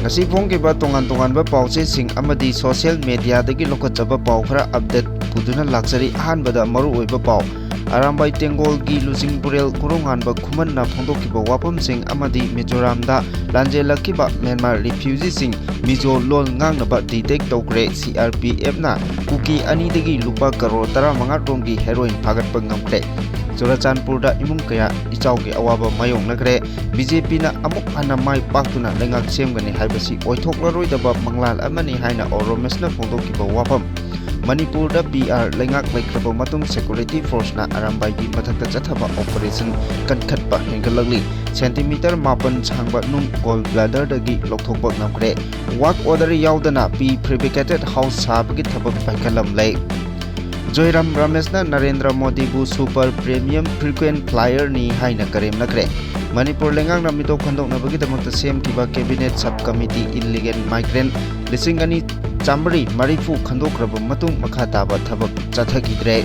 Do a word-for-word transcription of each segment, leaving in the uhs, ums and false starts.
ꯉꯁꯤ ꯐꯣꯡꯈꯤꯕ ꯇꯣꯉꯥꯟ ꯇꯣꯉꯥꯟꯕ ꯄꯥꯎꯆꯦꯁꯤꯡ ꯑꯃꯗꯤ ꯁꯣꯁꯤꯌꯦꯜ ꯃꯦꯗꯤꯌꯥꯗꯒꯤ ꯂꯧꯈꯠꯆꯕ ꯄꯥꯎ ꯈꯔ ꯑꯞꯗꯦꯠ ꯄꯨꯗꯨꯅ ꯂꯥꯛꯆꯔꯤ꯫ ꯑꯍꯥꯟꯕꯗ ꯃꯔꯨꯑꯣꯏꯕ ꯄꯥꯎ꯫ ꯑꯔꯥꯝꯕꯥꯏ ꯇꯦꯡꯒꯣꯜꯒꯤ ꯂꯨꯆꯤꯡꯄꯨꯔꯦꯜ ꯀꯣꯔꯧꯉꯥꯟꯕ ꯈꯨꯃꯟꯅ ꯐꯣꯡꯗꯣꯛꯈꯤꯕ ꯋꯥꯐꯝꯁꯤꯡ ꯑꯃꯗꯤ ꯃꯤꯖꯣꯔꯥꯝꯗ ꯂꯥꯟꯖꯦꯜꯂꯛꯈꯤꯕ ꯃ꯭ꯌꯥꯟꯃꯥꯔ ꯔꯤꯐ꯭ꯌꯨꯖꯤꯁꯤꯡ ꯃꯤꯖꯣ ꯂꯣꯟ ꯉꯥꯡꯅꯕ ꯗꯤꯇꯦꯛ ꯇꯧꯈ꯭ꯔꯦ꯫ ꯁꯤ ꯑꯥꯔ ꯄꯤ ꯑꯦꯐꯅ ꯀꯨꯀꯤ ꯑꯅꯤꯗꯒꯤ ꯂꯨꯄꯥ ꯀꯔꯣꯔ ꯇꯔꯥꯃꯉꯥ ꯔꯣꯝꯒꯤ ꯍꯦꯔꯣꯏꯟ ꯐꯥꯒꯠꯄ ꯉꯝꯈ꯭ꯔꯦ꯫ ꯆꯨꯔꯥꯆꯥꯟꯄꯨꯔꯗ ꯏꯃꯨꯡ ꯀꯌꯥ ꯏꯆꯥꯎꯒꯤ ꯑꯋꯥꯕ ꯃꯥꯌꯣꯛꯅꯈ꯭ꯔꯦ꯫ ꯕꯤ ꯖꯦ ꯄꯤꯅ ꯑꯃꯨꯛ ꯍꯟꯅ ꯃꯥꯏ ꯄꯥꯛꯇꯨꯅ ꯂꯩꯉꯥꯛ ꯁꯦꯝꯒꯅꯤ ꯍꯥꯏꯕꯁꯤ ꯑꯣꯏꯊꯣꯛꯂꯔꯣꯏꯗꯕ ꯃꯪꯂꯥꯟ ꯑꯃꯅꯤ ꯍꯥꯏꯅ ꯑꯣ ꯔꯣꯃꯦꯁꯅ ꯐꯣꯡꯗꯣꯛꯈꯤꯕ ꯋꯥꯐꯝ꯫ ꯃꯅꯤꯄꯨꯔꯗ ꯄꯤ ꯑꯥꯔ ꯂꯩꯉꯥꯛ ꯂꯩꯈ꯭ꯔꯕ ꯃꯇꯨꯡ ꯁꯦꯀ꯭ꯌꯨꯔꯤꯇꯤ ꯐꯣꯔꯁꯅ ꯑꯔꯥꯝꯕꯥꯏꯒꯤ ꯃꯊꯛꯇ ꯆꯠꯊꯕ ꯑꯣꯄꯔꯦꯁꯟ ꯀꯟꯈꯠꯄ ꯍꯦꯟꯒꯠꯂꯛꯂꯤ꯫ ꯁꯦꯟꯇꯤꯃꯤꯇꯔ ꯃꯥꯄꯟ ꯁꯥꯡꯕ ꯅꯨꯡ ꯒꯣꯜ ꯕ꯭ꯂꯥꯗꯔꯗꯒꯤ ꯂꯧꯊꯣꯛꯄ ꯉꯝꯈ꯭ꯔꯦ꯫ ꯋꯥꯔꯛ ꯑꯣꯔꯗꯔ ꯌꯥꯎꯗꯅ ꯄ꯭ꯔꯤ ꯐꯦꯕ꯭ꯔꯤꯀꯦꯇꯦꯗ ꯍꯥꯎꯁ ꯁꯥꯕꯒꯤ ꯊꯕꯛ ꯄꯥꯏꯈꯠꯂꯝꯂꯦ꯫ ꯖꯣꯏꯔꯥꯝ ꯔꯥꯃꯦꯁꯅ ꯅꯔꯦꯟꯗ꯭ꯔ ꯃꯣꯗꯤꯕꯨ ꯁꯨꯄꯔ ꯄ꯭ꯔꯤꯃꯤꯌꯝ ꯐ꯭ꯔꯤꯀ꯭ꯋꯦꯟ ꯐ꯭ꯂꯥꯏꯌꯔꯅꯤ ꯍꯥꯏꯅ ꯀꯔꯦꯝꯅꯈ꯭ꯔꯦ꯫ ꯃꯅꯤꯄꯨꯔ ꯂꯩꯉꯥꯛꯅ ꯃꯤꯇꯣꯞ ꯈꯟꯗꯣꯛꯅꯕꯒꯤꯗꯃꯛꯇ ꯁꯦꯝꯈꯤꯕ cabinet sub committee illegal migraine ꯂꯤꯁꯤꯡ ꯑꯅꯤ ꯆꯥꯃꯔꯤ ꯃꯔꯤꯐꯨ ꯈꯟꯗꯣꯛꯈ꯭ꯔꯕ ꯃꯇꯨꯡ ꯃꯈꯥ ꯇꯥꯕ ꯊꯕꯛ ꯆꯠꯊꯈꯤꯗ꯭ꯔꯦ꯫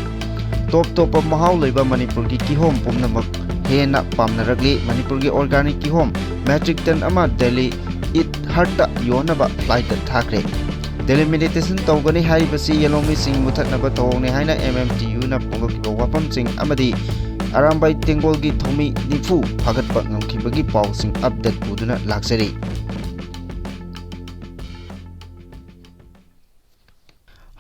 ꯇꯣꯞ ꯇꯣꯞꯄ ꯃꯍꯥꯎ ꯂꯩꯕ ꯃꯅꯤꯄꯨꯔꯒꯤ ꯀꯤꯍꯣꯝ ꯄꯨꯝꯅꯃꯛ ꯍꯦꯟꯅ ꯄꯥꯝꯅꯔꯛꯂꯤ꯫ ꯃꯅꯤꯄꯨꯔꯒꯤ ꯑꯣꯔꯒꯥꯅꯤꯛ ꯀꯤꯍꯣꯝ ꯃꯦꯇ꯭ꯔꯤꯛ ꯇꯟ ꯑꯃ ꯗꯦꯜꯂꯤ ꯏꯠ ꯍꯔꯠꯇ ꯌꯣꯟꯅꯕ ꯐ꯭ꯂꯥꯏꯠꯇ ꯊꯥꯈ꯭ꯔꯦ꯫ ꯗꯦꯂꯤꯃꯤꯇꯦꯁꯟ ꯇꯧꯒꯅꯤ ꯍꯥꯏꯔꯤꯕꯁꯤ ꯌꯦꯂꯣꯡꯃꯤꯁꯤꯡ ꯃꯨꯊꯠꯅꯕ ꯊꯧꯑꯣꯡꯅꯤ ꯍꯥꯏꯅ ꯑꯦꯝ ꯑꯦꯝ ꯇꯤ ꯌꯨꯅ ꯐꯣꯡꯗꯣꯛꯈꯤꯕ ꯋꯥꯐꯝꯁꯤꯡ ꯑꯃꯗꯤ ꯑꯔꯥꯝꯕꯥꯏ ꯇꯦꯡꯒꯣꯜꯒꯤ ꯊꯧꯃꯤ ꯅꯤꯐꯨ ꯐꯥꯒꯠꯄ ꯉꯝꯈꯤꯕꯒꯤ ꯄꯥꯎꯁꯤꯡ ꯑꯞꯗꯦꯠ ꯄꯨꯗꯨꯅ ꯂꯥꯛꯆꯔꯤ꯫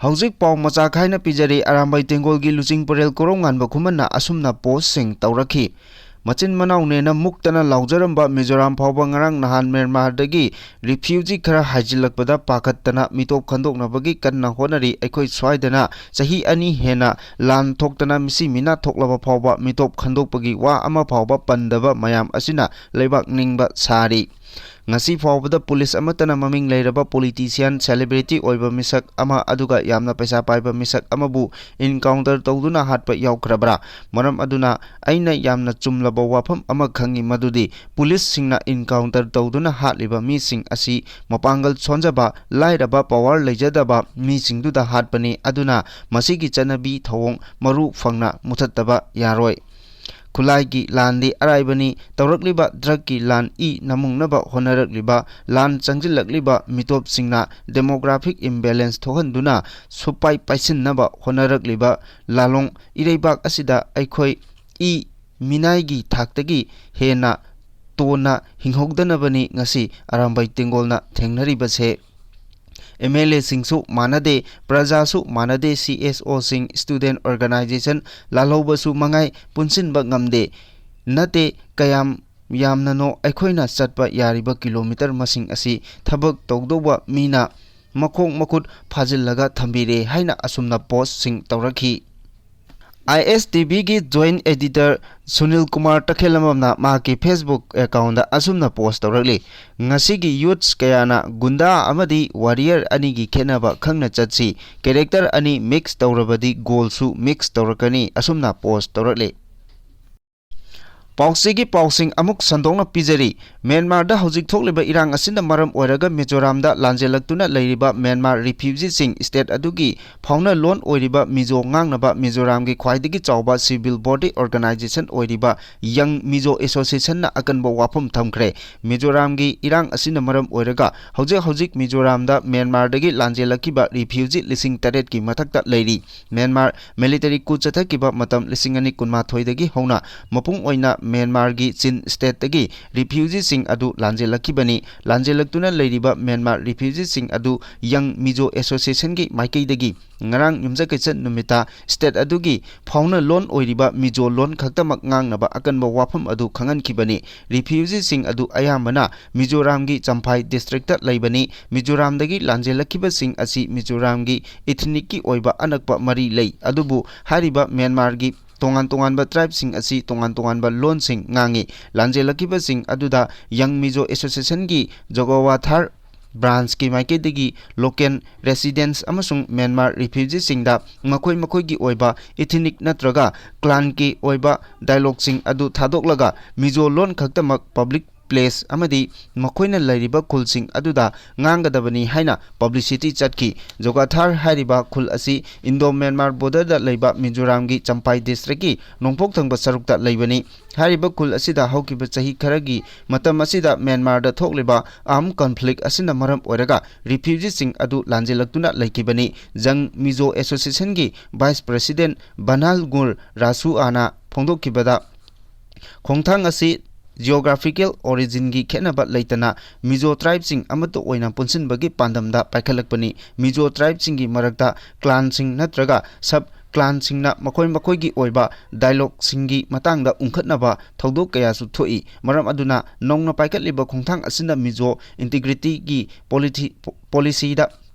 ꯍꯧꯖꯤꯛ ꯄꯥꯎ ꯃꯆꯥ ꯈꯥꯏꯅ ꯄꯤꯖꯔꯤ꯫ ꯑꯔꯥꯝꯕꯥꯏ ꯇꯦꯡꯒꯣꯜꯒꯤ ꯂꯨꯆꯤꯡ ꯄꯨꯔꯦꯜ ꯀꯣꯔꯧꯉꯥꯟꯕ ꯈꯨꯃꯟꯅ ꯑꯁꯨꯝꯅ ꯄꯣꯁꯁꯤꯡ ꯇꯧꯔꯛꯈꯤ꯫ ꯃꯆꯤꯟ ꯃꯅꯥꯎꯅꯦꯅ ꯃꯨꯛꯇꯅ ꯂꯥꯎꯖꯔꯝꯕ ꯃꯤꯖꯣꯔꯥꯝ ꯐꯥꯎꯕ ꯉꯔꯥꯡ ꯅꯍꯥꯟ ꯃ꯭ꯌꯥꯟꯃꯥꯔꯗꯒꯤ ꯔꯤꯐ꯭ꯌꯨꯖꯤ ꯈꯔ ꯍꯥꯏꯖꯤꯜꯂꯛꯄꯗ ꯄꯥꯈꯠꯇꯅ ꯃꯤꯇꯣꯞ ꯈꯟꯗꯣꯛꯅꯕꯒꯤ ꯀꯟꯅ ꯍꯣꯠꯅꯔꯤ꯫ ꯑꯩꯈꯣꯏ ꯁ꯭ꯋꯥꯏꯗꯅ ꯆꯍꯤ ꯑꯅꯤ ꯍꯦꯟꯅ ꯂꯥꯟ ꯊꯣꯛꯇꯅ ꯃꯤꯁꯤ ꯃꯤꯅꯥ ꯊꯣꯛꯂꯕ ꯐꯥꯎꯕ ꯃꯤꯇꯣꯞ ꯈꯟꯗꯣꯛꯄꯒꯤ ꯋꯥ ꯑꯃ ꯐꯥꯎꯕ ꯄꯟꯗꯕ ꯃꯌꯥꯝ ꯑꯁꯤꯅ ꯂꯩꯕꯥꯛ ꯅꯤꯡꯕ ꯁꯥꯔꯤ꯫ ꯉꯁꯤ ꯐꯥꯎꯕꯗ ꯄꯨꯂꯤꯁ ꯑꯃꯠꯇꯅ ꯃꯃꯤꯡ ꯂꯩꯔꯕ ꯄꯣꯂꯤꯇꯤꯁꯤꯌꯥꯟ, ꯁꯦꯂꯤꯕ꯭ꯔꯤꯇꯤ ꯑꯣꯏꯕ ꯃꯤꯁꯛ ꯑꯃ ꯑꯗꯨꯒ ꯌꯥꯝꯅ ꯄꯩꯁꯥ ꯄꯥꯏꯕ ꯃꯤꯁꯛ ꯑꯃꯕꯨ ꯏꯟꯀꯥꯎꯟꯇꯔ ꯇꯧꯗꯨꯅ ꯍꯥꯠꯄ ꯌꯥꯎꯈ꯭ꯔꯕ꯭ꯔꯥ? ꯃꯔꯝ ꯑꯗꯨꯅ ꯑꯩꯅ ꯌꯥꯝꯅ ꯆꯨꯝꯂꯕ ꯋꯥꯐꯝ ꯑꯃ ꯈꯪꯏ, ꯃꯗꯨꯗꯤ ꯄꯨꯂꯤꯁꯁꯤꯡꯅ ꯏꯟꯀꯥꯎꯟꯇꯔ ꯇꯧꯗꯨꯅ ꯍꯥꯠꯂꯤꯕ ꯃꯤꯁꯤꯡ ꯑꯁꯤ ꯃꯄꯥꯡꯒꯜ ꯁꯣꯟꯖꯕ, ꯂꯥꯏꯔꯕ, ꯄꯋꯥꯔ ꯂꯩꯖꯗꯕ ꯃꯤꯁꯤꯡꯗꯨꯗ ꯍꯥꯠꯄꯅꯤ꯫ ꯑꯗꯨꯅ ꯃꯁꯤꯒꯤ ꯆꯠꯅꯕꯤ ꯊꯧꯑꯣꯡ ꯃꯔꯨ ꯐꯪꯅ ꯃꯨꯊꯠꯇꯕ ꯌꯥꯔꯣꯏ꯫ ꯈꯨꯠꯂꯥꯏꯒꯤ ꯂꯥꯟꯗꯤ ꯑꯔꯥꯏꯕꯅꯤ꯫ ꯇꯧꯔꯛꯂꯤꯕ ꯗ꯭ꯔꯒꯀꯤ ꯂꯥꯟ ꯏ ꯅꯃꯨꯡꯅꯕ ꯍꯣꯠꯅꯔꯛꯂꯤꯕ, ꯂꯥꯟ ꯆꯪꯁꯤꯜꯂꯛꯂꯤꯕ ꯃꯤꯇꯣꯞꯁꯤꯡꯅ demographic imbalance ꯊꯣꯛꯍꯟꯗꯨꯅ ꯁꯨꯞꯄꯥꯏ ꯄꯥꯏꯁꯤꯟꯅꯕ ꯍꯣꯠꯅꯔꯛꯂꯤꯕ ꯂꯥꯂꯣꯡ ꯏꯔꯩꯕꯥꯛ ꯑꯁꯤꯗ ꯑꯩꯈꯣꯏ ꯏ ꯃꯤꯅꯥꯏꯒꯤ ꯊꯥꯛꯇꯒꯤ ꯍꯦꯟꯅ ꯇꯣꯟꯅ ꯍꯤꯡꯍꯧꯗꯅꯕꯅꯤ ꯉꯁꯤ ꯑꯔꯥꯝꯕꯥꯏ ꯇꯦꯡꯒꯣꯜꯅ ꯊꯦꯡꯅꯔꯤꯕꯁꯦ꯫ ꯑꯦꯝ ꯑꯦꯜ ꯑꯦꯁꯤꯡꯁꯨ ꯃꯥꯟꯅꯗꯦ, ꯄ꯭ꯔꯖꯥꯁꯨ ꯃꯥꯟꯅꯗꯦ, ꯁꯤ ꯑꯦꯁ ꯑꯣꯁꯤꯡ, student organization, ꯂꯥꯜꯍꯧꯕꯁꯨ ꯃꯉꯥꯏ, ꯄꯨꯟꯁꯤꯟꯕ ꯉꯝꯗꯦ꯫ ꯅꯠꯇꯦ, ꯀꯌꯥꯝ ꯌꯥꯝꯅꯅꯣ ꯑꯩꯈꯣꯏꯅ ꯆꯠꯄ ꯌꯥꯔꯤꯕ ꯀꯤꯂꯣꯃꯤꯇꯔ ꯃꯁꯤꯡ ꯑꯁꯤ ꯊꯕꯛ ꯇꯧꯗꯧꯕ ꯃꯤꯅ ꯃꯈꯣꯡ ꯃꯈꯨꯠ ꯐꯥꯖꯤꯜꯂꯒ ꯊꯝꯕꯤꯔꯦ ꯍꯥꯏꯅ ꯑꯁꯨꯝꯅ ꯄꯣꯁꯁꯤꯡ ꯇꯧꯔꯛꯈꯤ꯫ ꯑꯥꯏ ꯑꯦꯁ ꯇꯤ ꯚꯤꯒꯤ joint editor ꯁꯨꯅꯤꯜ ꯀꯨꯃꯥꯔ ꯇꯈꯦꯜꯂꯝꯕꯝꯅ ꯃꯍꯥꯛꯀꯤ Facebook accountꯗ ꯑꯁꯨꯝꯅ ꯄꯣꯁ ꯇꯧꯔꯛꯂꯤ, "ꯉꯁꯤꯒꯤ youths ꯀꯌꯥꯅ ꯒꯨꯟꯗꯥ ꯑꯃꯗꯤ warrior ꯑꯅꯤꯒꯤ ꯈꯦꯠꯅꯕ ꯈꯪꯅ ꯆꯠꯁꯤ꯫ Character ꯑꯅꯤ mix ꯇꯧꯔꯕꯗꯤ ꯒꯣꯜꯁꯨ mix ꯇꯧꯔꯛꯀꯅꯤ", ꯑꯁꯨꯝꯅ ꯄꯣꯁ ꯇꯧꯔꯛꯂꯤ꯫ ꯄꯥꯎꯆꯦꯒꯤ ꯄꯥꯎꯁꯤꯡ ꯑꯃꯨꯛ ꯁꯟꯗꯣꯛꯅ ꯄꯤꯖꯔꯤ꯫ ꯃ꯭ꯌꯥꯟꯃꯥꯔꯗ ꯍꯧꯖꯤꯛ ꯊꯣꯛꯂꯤꯕ ꯏꯔꯥꯡ ꯑꯁꯤꯅ ꯃꯔꯝ ꯑꯣꯏꯔꯒ ꯃꯤꯖꯣꯔꯥꯝꯗ ꯂꯥꯟꯖꯦꯜꯂꯛꯇꯨꯅ ꯂꯩꯔꯤꯕ ꯃ꯭ꯌꯥꯟꯃꯥꯔ refugeeꯁꯤꯡ state ꯑꯗꯨꯒꯤ ꯐꯥꯎꯅ ꯂꯣꯟ ꯑꯣꯏꯔꯤꯕ ꯃꯤꯖꯣ ꯉꯥꯡꯅꯕ ꯃꯤꯖꯣꯔꯥꯝꯒꯤ ꯈ꯭ꯋꯥꯏꯗꯒꯤ ꯆꯥꯎꯕ civil body organization ꯑꯣꯏꯔꯤꯕ Young Mizo Associationꯅ ꯑꯀꯟꯕ ꯋꯥꯐꯝ ꯊꯝꯈ꯭ꯔꯦ꯫ ꯃꯤꯖꯣꯔꯥꯝꯒꯤ ꯏꯔꯥꯡ ꯑꯁꯤꯅ ꯃꯔꯝ ꯑꯣꯏꯔꯒ ꯍꯧꯖꯤꯛ ꯍꯧꯖꯤꯛ ꯃꯤꯖꯣꯔꯥꯝꯗ ꯃ꯭ꯌꯥꯟꯃꯥꯔꯗꯒꯤ ꯂꯥꯟꯖꯦꯜꯂꯛꯈꯤꯕ refugee ꯂꯤꯁꯤꯡ ꯇꯔꯦꯠꯀꯤ ꯃꯊꯛꯇ ꯂꯩꯔꯤ꯫ ꯃ꯭ꯌꯥꯟꯃꯥꯔ military coup ꯆꯠꯊꯈꯤꯕ ꯃꯇꯝ ꯂꯤꯁꯤꯡ ꯑꯅꯤ ꯀꯨꯟꯃꯥꯊꯣꯏꯗꯒꯤ ꯍꯧꯅ ꯃꯄꯨꯡ ꯑꯣꯏꯅ ꯃ꯭ꯌꯥꯟꯃꯥꯔꯒꯤ ꯆꯤꯟ stateꯇꯒꯤ refugeeꯁꯤꯡ ꯑꯗꯨ ꯂꯥꯟꯖꯦꯜꯂꯛꯈꯤꯕꯅꯤ꯫ ꯂꯥꯟꯖꯦꯜꯂꯛꯇꯨꯅ ꯂꯩꯔꯤꯕ ꯃ꯭ꯌꯥꯟꯃꯥꯔ refugeeꯁꯤꯡ ꯑꯗꯨ Young Mizo Associationꯒꯤ ꯃꯥꯏꯀꯩꯗꯒꯤ ꯉꯔꯥꯡ ꯌꯨꯝꯖꯀꯩꯁ ꯅꯨꯃꯤꯠꯇ state ꯑꯗꯨꯒꯤ ꯐꯥꯎꯅ ꯂꯣꯟ ꯑꯣꯏꯔꯤꯕ ꯃꯤꯖꯣ ꯂꯣꯟ ꯈꯛꯇꯃꯛ ꯉꯥꯡꯅꯕ ꯑꯀꯟꯕ ꯋꯥꯐꯝ ꯑꯗꯨ ꯈꯪꯍꯟꯈꯤꯕꯅꯤ꯫ Refugeeꯁꯤꯡ ꯑꯗꯨ ꯑꯌꯥꯝꯕꯅ ꯃꯤꯖꯣꯔꯥꯝꯒꯤ ꯆꯝꯐꯥꯏ districtꯇ ꯂꯩꯕꯅꯤ꯫ ꯃꯤꯖꯣꯔꯥꯝꯗꯒꯤ ꯂꯥꯟꯖꯦꯜꯂꯛꯈꯤꯕꯁꯤꯡ ꯑꯁꯤ ꯃꯤꯖꯣꯔꯥꯝꯒꯤ ethnicꯀꯤ ꯑꯣꯏꯕ ꯑꯅꯛꯄ ꯃꯔꯤ ꯂꯩ, ꯑꯗꯨꯕꯨ ꯍꯥꯏꯔꯤꯕ ꯃ꯭ꯌꯥꯟꯃꯥꯔꯒꯤ ꯇꯣꯉꯥꯟ ꯇꯣꯉꯥꯟꯕ tribeꯁꯤꯡ ꯑꯁꯤ ꯇꯣꯉꯥꯟ ꯇꯣꯉꯥꯟꯕ ꯂꯣꯟꯁꯤꯡ ꯉꯥꯡꯉꯤ꯫ ꯂꯥꯟꯖꯦꯜꯂꯛꯈꯤꯕꯁꯤꯡ ꯑꯗꯨꯗ Young Mizo Associationꯒꯤ ꯖꯣꯒꯣꯋꯥꯊꯥꯔ branchꯀꯤ ꯃꯥꯏꯀꯩꯗꯒꯤ local residents ꯑꯃꯁꯨꯡ ꯃ꯭ꯌꯥꯟꯃꯥꯔ refugeeꯁꯤꯡꯗ ꯃꯈꯣꯏ ꯃꯈꯣꯏꯒꯤ ꯑꯣꯏꯕ ethnic ꯅꯠꯇ꯭ꯔꯒ clanꯒꯤ ꯑꯣꯏꯕ dialogueꯁꯤꯡ ꯑꯗꯨ ꯊꯥꯗꯣꯛꯂꯒ ꯃꯤꯖꯣ ꯂꯣꯟ ꯈꯛꯇꯃꯛ public place ꯑꯃꯗꯤ ꯃꯈꯣꯏꯅ ꯂꯩꯔꯤꯕ ꯈꯨꯜꯁꯤꯡ ꯑꯗꯨꯗ ꯉꯥꯡꯒꯗꯕꯅꯤ ꯍꯥꯏꯅ publicity ꯆꯠꯈꯤ꯫ ꯖꯣꯒꯥꯊꯥꯔ ꯍꯥꯏꯔꯤꯕ ꯈꯨꯜ ꯑꯁꯤ Indo Myanmar borderꯗ ꯂꯩꯕ ꯃꯤꯖꯣꯔꯥꯝꯒꯤ ꯆꯝꯄꯥꯏ districtꯀꯤ ꯅꯣꯡꯄꯣꯛ ꯊꯪꯕ ꯁꯔꯨꯛꯇ ꯂꯩꯕꯅꯤ꯫ ꯍꯥꯏꯔꯤꯕ ꯈꯨꯜ ꯑꯁꯤꯗ ꯍꯧꯈꯤꯕ ꯆꯍꯤ ꯈꯔꯒꯤ ꯃꯇꯝ ꯑꯁꯤꯗ ꯃ꯭ꯌꯥꯟꯃꯥꯔꯗ ꯊꯣꯛꯂꯤꯕ armed conflict ꯑꯁꯤꯅ ꯃꯔꯝ ꯑꯣꯏꯔꯒ refugeeꯁꯤꯡ ꯑꯗꯨ ꯂꯥꯟꯖꯦꯜꯂꯛꯇꯨꯅ ꯂꯩꯈꯤꯕꯅꯤ꯫ ꯖꯪ ꯃꯤꯖꯣ Associationꯒꯤ Vice President ꯕꯅꯥꯜ ꯒꯨꯔ ꯔꯥꯁꯨꯑꯥꯅ ꯐꯣꯡꯗꯣꯛꯈꯤꯕꯗ, ꯈꯣꯡꯊꯥꯡ ꯑꯁꯤ geographical originꯒꯤ ꯈꯦꯠꯅꯕ ꯂꯩꯇꯅ ꯃꯤꯖꯣ tribeꯁꯤꯡ ꯑꯃꯠꯇ ꯑꯣꯏꯅ ꯄꯨꯟꯁꯤꯟꯕꯒꯤ ꯄꯥꯟꯗꯝꯗ ꯄꯥꯏꯈꯠꯂꯛꯄꯅꯤ꯫ ꯃꯤꯖꯣ tribeꯁꯤꯡꯒꯤ ꯃꯔꯛꯇ clanꯁꯤꯡ ꯅꯠꯇ꯭ꯔꯒ sub clanꯁꯤꯡꯅ ꯃꯈꯣꯏ ꯃꯈꯣꯏꯒꯤ ꯑꯣꯏꯕ dialogueꯁꯤꯡꯒꯤ ꯃꯇꯥꯡꯗ ꯎꯪꯈꯠꯅꯕ ꯊꯧꯗꯣꯛ ꯀꯌꯥꯁꯨ ꯊꯣꯛꯏ꯫ ꯃꯔꯝ ꯑꯗꯨꯅ ꯅꯧꯅ ꯄꯥꯏꯈꯠꯂꯤꯕ ꯈꯣꯡꯊꯥꯡ ꯑꯁꯤꯅ ꯃꯤꯖꯣ integrityꯒꯤ policy, policyꯗ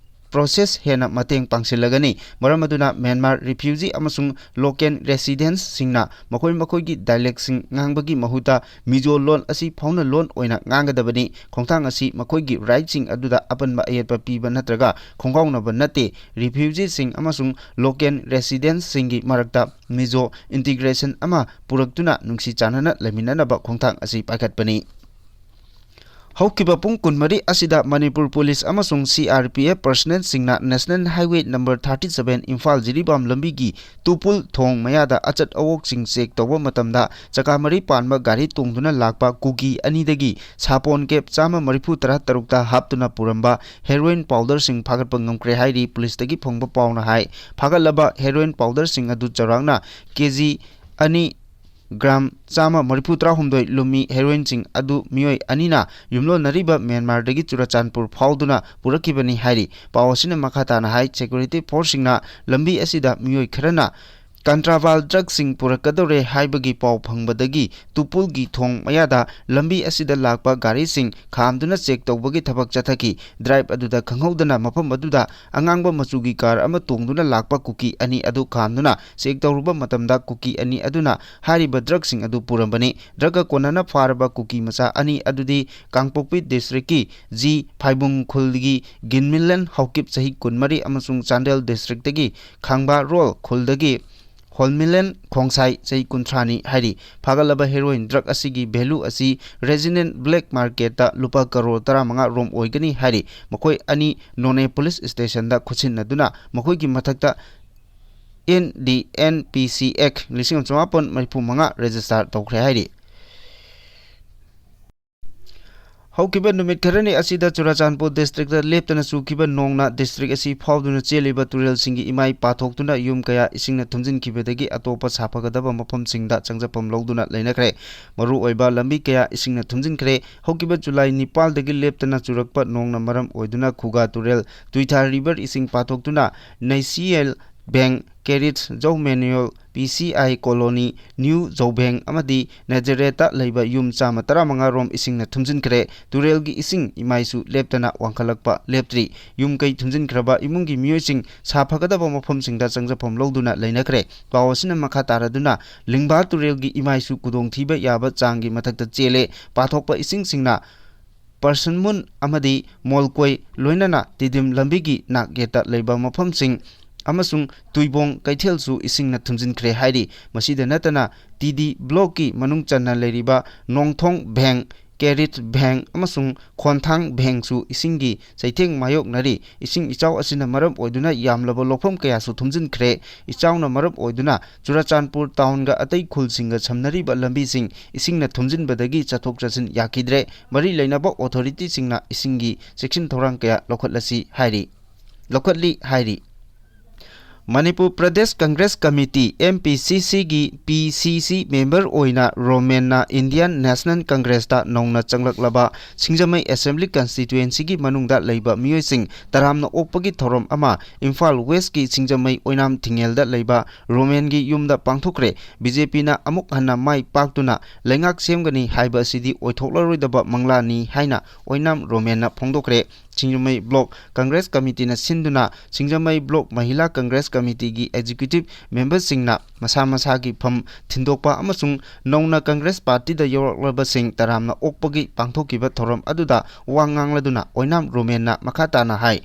process ꯍꯦꯟꯅ ꯃꯇꯦꯡ ꯄꯥꯡꯁꯤꯜꯂꯒꯅꯤ꯫ ꯃꯔꯝ ꯑꯗꯨꯅ ꯃ꯭ꯌꯥꯟꯃꯥꯔ refugee ꯑꯃꯁꯨꯡ local residentꯁꯤꯡꯅ ꯃꯈꯣꯏ ꯃꯈꯣꯏꯒꯤ dialectꯁꯤꯡ ꯉꯥꯡꯕꯒꯤ ꯃꯍꯨꯠꯇ ꯃꯤꯖꯣ ꯂꯣꯟ ꯑꯁꯤ ꯐꯥꯎꯅ ꯂꯣꯟ ꯑꯣꯏꯅ ꯉꯥꯡꯒꯗꯕꯅꯤ꯫ ꯈꯣꯡꯊꯥꯡ ꯑꯁꯤ ꯃꯈꯣꯏꯒꯤ rightꯁꯤꯡ ꯑꯗꯨꯗ ꯑꯄꯟꯕ ꯑꯌꯦꯠꯄ ꯄꯤꯕ ꯅꯠꯇ꯭ꯔꯒ ꯈꯣꯡꯒꯥꯎꯅꯕ ꯅꯠꯇꯦ꯫ Refugeeꯁꯤꯡ ꯑꯃꯁꯨꯡ local residentꯁꯤꯡꯒꯤ ꯃꯔꯛꯇ ꯃꯤꯖꯣ integration ꯑꯃ ꯄꯨꯔꯛꯇꯨꯅ ꯅꯨꯡꯁꯤ ꯆꯥꯟꯅꯅ ꯂꯩꯃꯤꯟꯅꯅꯕ ꯈꯣꯡꯊꯥꯡ ꯑꯁꯤ ꯄꯥꯏꯈꯠꯄꯅꯤ꯫ ꯍꯧꯈꯤꯕ ꯄꯨꯡ ꯀꯨꯟꯃꯔꯤ ꯑꯁꯤꯗ ꯃꯅꯤꯄꯨꯔ ꯄꯨꯂꯤꯁ ꯑꯃꯁꯨꯡ C R P F personnelꯁꯤꯡꯅ National Highway number thirty seven Imphal Jiribam ꯂꯝꯕꯤꯒꯤ ꯇꯨꯄꯨꯜ ꯊꯣꯡ ꯃꯌꯥꯗ ꯑꯆꯠ ꯑꯋꯣꯛꯁꯤꯡ check ꯇꯧꯕ ꯃꯇꯝꯗ ꯆꯀꯥ ꯃꯔꯤ ꯄꯥꯟꯕ ꯒꯥꯔꯤ ꯇꯣꯡꯗꯨꯅ ꯂꯥꯛꯄ ꯀꯨꯀꯤ ꯑꯅꯤꯗꯒꯤ ꯁꯥꯄꯣꯟ ꯀꯦꯞ ꯆꯥꯝꯃ ꯃꯔꯤꯐꯨ ꯇꯔꯥ ꯇꯔꯨꯛꯇ ꯍꯥꯞꯇꯨꯅ ꯄꯨꯔꯝꯕ heroin powderꯁꯤꯡ ꯐꯥꯒꯠꯄ ꯉꯝꯈ꯭ꯔꯦ ꯍꯥꯏꯔꯤ ꯄꯨꯂꯤꯁꯇꯒꯤ ꯐꯪꯕ ꯄꯥꯎꯅ ꯍꯥꯏ꯫ ꯐꯥꯒꯠꯂꯕ heroin powderꯁꯤꯡ ꯑꯗꯨ ꯆꯥꯎꯔꯥꯛꯅ ꯀꯦ ꯖꯤ ꯑꯅꯤ ꯒ꯭ꯔꯥꯝ ꯆꯥꯝꯃ ꯃꯔꯤꯐꯨ ꯇꯔꯥꯍꯨꯝꯗꯣꯏ ꯂꯨꯝꯃꯤ heroinꯁꯤꯡ ꯑꯗꯨ ꯃꯤꯑꯣꯏ ꯑꯅꯤꯅ ꯌꯨꯝꯂꯣꯟꯅꯔꯤꯕ ꯃ꯭ꯌꯥꯟꯃꯥꯔꯗꯒꯤ ꯆꯨꯔꯥꯆꯥꯟꯄꯨꯔ ꯐꯥꯎꯗꯨꯅ ꯄꯨꯔꯛꯈꯤꯕꯅꯤ ꯍꯥꯏꯔꯤ꯫ ꯄꯥꯎ ꯑꯁꯤꯅ ꯃꯈꯥ ꯇꯥꯅ ꯍꯥꯏ, security forceꯁꯤꯡꯅ ꯂꯝꯕꯤ ꯑꯁꯤꯗ ꯃꯤꯑꯣꯏ ꯈꯔꯅ contraband drugꯁꯤꯡ ꯄꯨꯔꯛꯀꯗꯧꯔꯦ ꯍꯥꯏꯕꯒꯤ ꯄꯥꯎ ꯐꯪꯕꯗꯒꯤ ꯇꯨꯄꯨꯜꯒꯤ ꯊꯣꯡ ꯃꯌꯥꯗ ꯂꯝꯕꯤ ꯑꯁꯤꯗ ꯂꯥꯛꯄ ꯒꯥꯔꯤꯁꯤꯡ ꯈꯥꯝꯗꯨꯅ check ꯇꯧꯕꯒꯤ ꯊꯕꯛ ꯆꯠꯊꯈꯤ꯫ Drive ꯑꯗꯨꯗ ꯈꯪꯍꯧꯗꯅ ꯃꯐꯝ ꯑꯗꯨꯗ ꯑꯉꯥꯡꯕ ꯃꯆꯨꯒꯤ car ꯑꯃ ꯇꯣꯡꯗꯨꯅ ꯂꯥꯛꯄ ꯀꯨꯀꯤ ꯑꯅꯤ ꯑꯗꯨ ꯈꯥꯝꯗꯨꯅ check ꯇꯧꯔꯨꯕ ꯃꯇꯝꯗ ꯀꯨꯀꯤ ꯑꯅꯤ ꯑꯗꯨꯅ ꯍꯥꯏꯔꯤꯕ drugꯁꯤꯡ ꯑꯗꯨ ꯄꯨꯔꯝꯕꯅꯤ꯫ Drugꯀ ꯀꯣꯟꯅꯅ ꯐꯥꯔꯕ ꯀꯨꯀꯤ ꯃꯆꯥ ꯑꯅꯤ ꯑꯗꯨꯗꯤ ꯀꯥꯡꯄꯣꯛꯄꯤ districtꯀꯤ ꯖꯤ ꯐꯥꯏꯕꯨꯡ ꯈꯨꯜꯒꯤ ꯒꯤꯟꯃꯤꯂꯟ ꯍꯥꯎꯀꯤꯞ ꯆꯍꯤ ꯀꯨꯟꯃꯔꯤ ꯑꯃꯁꯨꯡ ꯆꯥꯟꯗꯦꯜ districtꯇꯒꯤ ꯈꯥꯡꯕꯥꯔꯣꯜ ꯈꯨꯜꯗꯒꯤ ꯍꯣꯜꯃꯤꯂꯦꯟ ꯈꯣꯡꯁꯥꯏ, ꯆꯍꯤ ꯀꯨꯟꯊ꯭ꯔꯥꯅꯤ ꯍꯥꯏꯔꯤ꯫ ꯐꯥꯒꯠꯂꯕ heroin drug ꯑꯁꯤꯒꯤ value ꯑꯁꯤ resident black marketꯇ ꯂꯨꯄꯥ ꯀꯔꯣꯔ ꯇꯔꯥꯃꯉꯥ ꯔꯣꯝ ꯑꯣꯏꯒꯅꯤ ꯍꯥꯏꯔꯤ꯫ ꯃꯈꯣꯏ ꯑꯅꯤ ꯅꯣꯅꯦ police stationꯗ ꯈꯨꯠꯁꯤꯟꯅꯗꯨꯅ ꯃꯈꯣꯏꯒꯤ ꯃꯊꯛꯇ N D N P C Act ꯂꯤꯁꯤꯡ ꯑꯃ ꯆꯃꯥꯄꯟ ꯃꯔꯤꯐꯨ ꯃꯉꯥ register ꯇꯧꯈ꯭ꯔꯦ ꯍꯥꯏꯔꯤ꯫ ꯍꯧꯈꯤꯕ ꯅꯨꯃꯤꯠ ꯈꯔꯅꯤ ꯑꯁꯤꯗ ꯆꯨꯔꯥꯆꯥꯟꯄꯨꯔ districtꯇ ꯂꯦꯞꯇꯅ ꯆꯨꯈꯤꯕ ꯅꯣꯡꯅ district ꯑꯁꯤ ꯐꯥꯎꯗꯨꯅ ꯆꯦꯜꯂꯤꯕ ꯇꯨꯔꯦꯜꯁꯤꯡꯒꯤ ꯏꯃꯥꯏ ꯄꯥꯊꯣꯛꯇꯨꯅ ꯌꯨꯝ ꯀꯌꯥ ꯏꯁꯤꯡꯅ ꯊꯨꯝꯖꯤꯟꯈꯤꯕꯗꯒꯤ ꯑꯇꯣꯞꯄ ꯁꯥꯐꯒꯗꯕ ꯃꯐꯝꯁꯤꯡꯗ ꯆꯪꯖꯐꯝ ꯂꯧꯗꯨꯅ ꯂꯩꯅꯈ꯭ꯔꯦ꯫ ꯃꯔꯨꯑꯣꯏꯕ ꯂꯝꯕꯤ ꯀꯌꯥ ꯏꯁꯤꯡꯅ ꯊꯨꯝꯖꯤꯟꯈ꯭ꯔꯦ꯫ ꯍꯧꯈꯤꯕ ꯖꯨꯂꯥꯏ ꯅꯤꯄꯥꯜꯗꯒꯤ ꯂꯦꯞꯇꯅ ꯆꯨꯔꯛꯄ ꯅꯣꯡꯅ ꯃꯔꯝ ꯑꯣꯏꯗꯨꯅ ꯈꯨꯒꯥ ꯇꯨꯔꯦꯜ, ꯇꯨꯏꯊꯥ river ꯏꯁꯤꯡ ꯄꯥꯊꯣꯛꯇꯨꯅ ꯅꯩꯁꯤꯌꯦꯜ ꯕꯦꯡ, Kerit, Zou Manual, P C I colony, new ꯖꯧꯕꯦꯡ ꯑꯃꯗꯤ ꯅꯦꯖꯔꯦꯠꯇ ꯂꯩꯕ ꯌꯨꯝ ꯆꯥꯝꯃ ꯇꯔꯥꯃꯉꯥ ꯔꯣꯝ ꯏꯁꯤꯡꯅ ꯊꯨꯝꯖꯤꯟꯈ꯭ꯔꯦ꯫ ꯇꯨꯔꯦꯜꯒꯤ ꯏꯁꯤꯡ ꯏꯃꯥꯏꯁꯨ ꯂꯦꯞꯇꯅ ꯋꯥꯡꯈꯠꯂꯛꯄ ꯂꯦꯞꯇ꯭ꯔꯤ꯫ ꯌꯨꯝ ꯀꯩ ꯊꯨꯝꯖꯤꯟꯈ꯭ꯔꯕ ꯏꯃꯨꯡꯒꯤ ꯃꯤꯑꯣꯏꯁꯤꯡ ꯁꯥꯐꯒꯗꯕ ꯃꯐꯝꯁꯤꯡꯗ ꯆꯪꯖꯐꯝ ꯂꯧꯗꯨꯅ ꯂꯩꯅꯈ꯭ꯔꯦ꯫ ꯄꯥꯎ ꯑꯁꯤꯅ ꯃꯈꯥ ꯇꯥꯔꯗꯨꯅ ꯂꯤꯡꯕꯥ ꯇꯨꯔꯦꯜꯒꯤ ꯏꯃꯥꯏꯁꯨ ꯈꯨꯗꯣꯡꯊꯤꯕ ꯌꯥꯕ ꯆꯥꯡꯒꯤ ꯃꯊꯛꯇ ꯆꯦꯜꯂꯦ꯫ ꯄꯥꯊꯣꯛꯄ ꯏꯁꯤꯡꯁꯤꯡꯅ ꯄꯔꯁꯟꯃꯨꯟ ꯑꯃꯗꯤ ꯃꯣꯜꯀꯣꯏ, ꯂꯣꯏꯅꯅ ꯇꯤꯗꯤꯝ ꯂꯝꯕꯤꯒꯤ ꯅꯥꯛ ꯌꯦꯠꯇ ꯂꯩꯕ ꯃꯐꯝꯁꯤꯡ ꯑꯃꯁꯨꯡ ꯇꯨꯏꯕꯣꯡ ꯀꯩꯊꯦꯜꯁꯨ ꯏꯁꯤꯡꯅ ꯊꯨꯝꯖꯤꯟꯈ꯭ꯔꯦ ꯍꯥꯏꯔꯤ꯫ ꯃꯁꯤꯗ ꯅꯠꯇꯅ T D blockꯀꯤ ꯃꯅꯨꯡ ꯆꯟꯅ ꯂꯩꯔꯤꯕ ꯅꯣꯡꯊꯣꯡ ꯕꯦꯡ, ꯀꯦꯔꯤꯠ ꯕꯦꯡ ꯑꯃꯁꯨꯡ ꯈꯣꯟꯊꯥꯡ ꯕꯦꯡꯁꯨ ꯏꯁꯤꯡꯒꯤ ꯆꯩꯊꯦꯡ ꯃꯥꯌꯣꯛꯅꯔꯤ꯫ ꯏꯁꯤꯡ ꯏꯆꯥꯎ ꯑꯁꯤꯅ ꯃꯔꯝ ꯑꯣꯏꯗꯨꯅ ꯌꯥꯝꯂꯕ ꯂꯧꯐꯝ ꯀꯌꯥꯁꯨ ꯊꯨꯝꯖꯤꯟꯈ꯭ꯔꯦ꯫ ꯏꯆꯥꯎꯅ ꯃꯔꯝ ꯑꯣꯏꯗꯨꯅ ꯆꯨꯔꯥꯆꯥꯟꯄꯨꯔ townꯒ ꯑꯇꯩ ꯈꯨꯜꯁꯤꯡꯒ ꯁꯝꯅꯔꯤꯕ ꯂꯝꯕꯤꯁꯤꯡ ꯏꯁꯤꯡꯅ ꯊꯨꯝꯖꯤꯟꯕꯗꯒꯤ ꯆꯠꯊꯣꯛ ꯆꯠꯁꯤꯟ ꯌꯥꯈꯤꯗ꯭ꯔꯦ꯫ ꯃꯔꯤ ꯂꯩꯅꯕ authorityꯁꯤꯡꯅ ꯏꯁꯤꯡꯒꯤ ꯆꯦꯛꯁꯤꯟ ꯊꯧꯔꯥꯡ ꯀꯌꯥ ꯂꯧꯈꯠꯂꯁꯤ ꯍꯥꯏꯔꯤ, ꯂꯧꯈꯠꯂꯤ ꯍꯥꯏꯔꯤ꯫ Manipur Pradesh Congress committee, M P C Cꯒꯤ P C C member ꯑꯣꯏꯅ ꯔꯣꯃꯦꯟꯅ Indian National Congressꯇ ꯅꯧꯅ ꯆꯪꯂꯛꯂꯕ ꯁꯤꯡꯖꯃꯩ Assembly Constituencyꯒꯤ ꯃꯅꯨꯡꯗ ꯂꯩꯕ ꯃꯤꯑꯣꯏꯁꯤꯡ ꯇꯔꯥꯝꯅ ꯑꯣꯛꯄꯒꯤ ꯊꯧꯔꯝ ꯑꯃ ꯏꯝꯐꯥꯜ Westꯀꯤ ꯁꯤꯡꯖꯃꯩ ꯑꯣꯏꯅꯥꯝ ꯊꯤꯡꯉꯦꯜꯗ ꯂꯩꯕ ꯔꯣꯃꯦꯟꯒꯤ ꯌꯨꯝꯗ ꯄꯥꯡꯊꯣꯛꯈ꯭ꯔꯦ꯫ BJPꯅ ꯑꯃꯨꯛ ꯍꯟꯅ ꯃꯥꯏ ꯄꯥꯛꯇꯨꯅ ꯂꯩꯉꯥꯛ ꯁꯦꯝꯒꯅꯤ ꯍꯥꯏꯕ ꯑꯁꯤꯗꯤ ꯑꯣꯏꯊꯣꯛꯂꯔꯣꯏꯗꯕ ꯃꯪꯂꯥꯟꯅꯤ ꯍꯥꯏꯅ ꯑꯣꯏꯅꯥꯝ ꯔꯣꯃꯦꯟꯅ ꯐꯣꯡꯗꯣꯛꯈ꯭ꯔꯦ꯫ ꯁꯤꯡꯖꯃꯩ Block Congress Committeeꯅ ꯁꯤꯟꯗꯨꯅ ꯁꯤꯡꯖꯃꯩ Block Mahila Congress Committeeꯒꯤ Executive memberꯁꯤꯡꯅ ꯃꯁꯥ ꯃꯁꯥꯒꯤ ꯐꯝ ꯊꯤꯟꯗꯣꯛꯄ ꯑꯃꯁꯨꯡ ꯅꯧꯅ Congress Partyꯗ ꯌꯥꯎꯔꯛꯂꯕꯁꯤꯡ ꯇꯔꯥꯝꯅ ꯑꯣꯛꯄꯒꯤ ꯄꯥꯡꯊꯣꯛꯈꯤꯕ ꯊꯧꯔꯝ ꯑꯗꯨꯗ ꯋꯥ ꯉꯥꯡꯂꯗꯨꯅ ꯑꯣꯏꯅꯥꯝ ꯔꯣꯃꯦꯟꯅ ꯃꯈꯥ ꯇꯥꯅ ꯍꯥꯏ,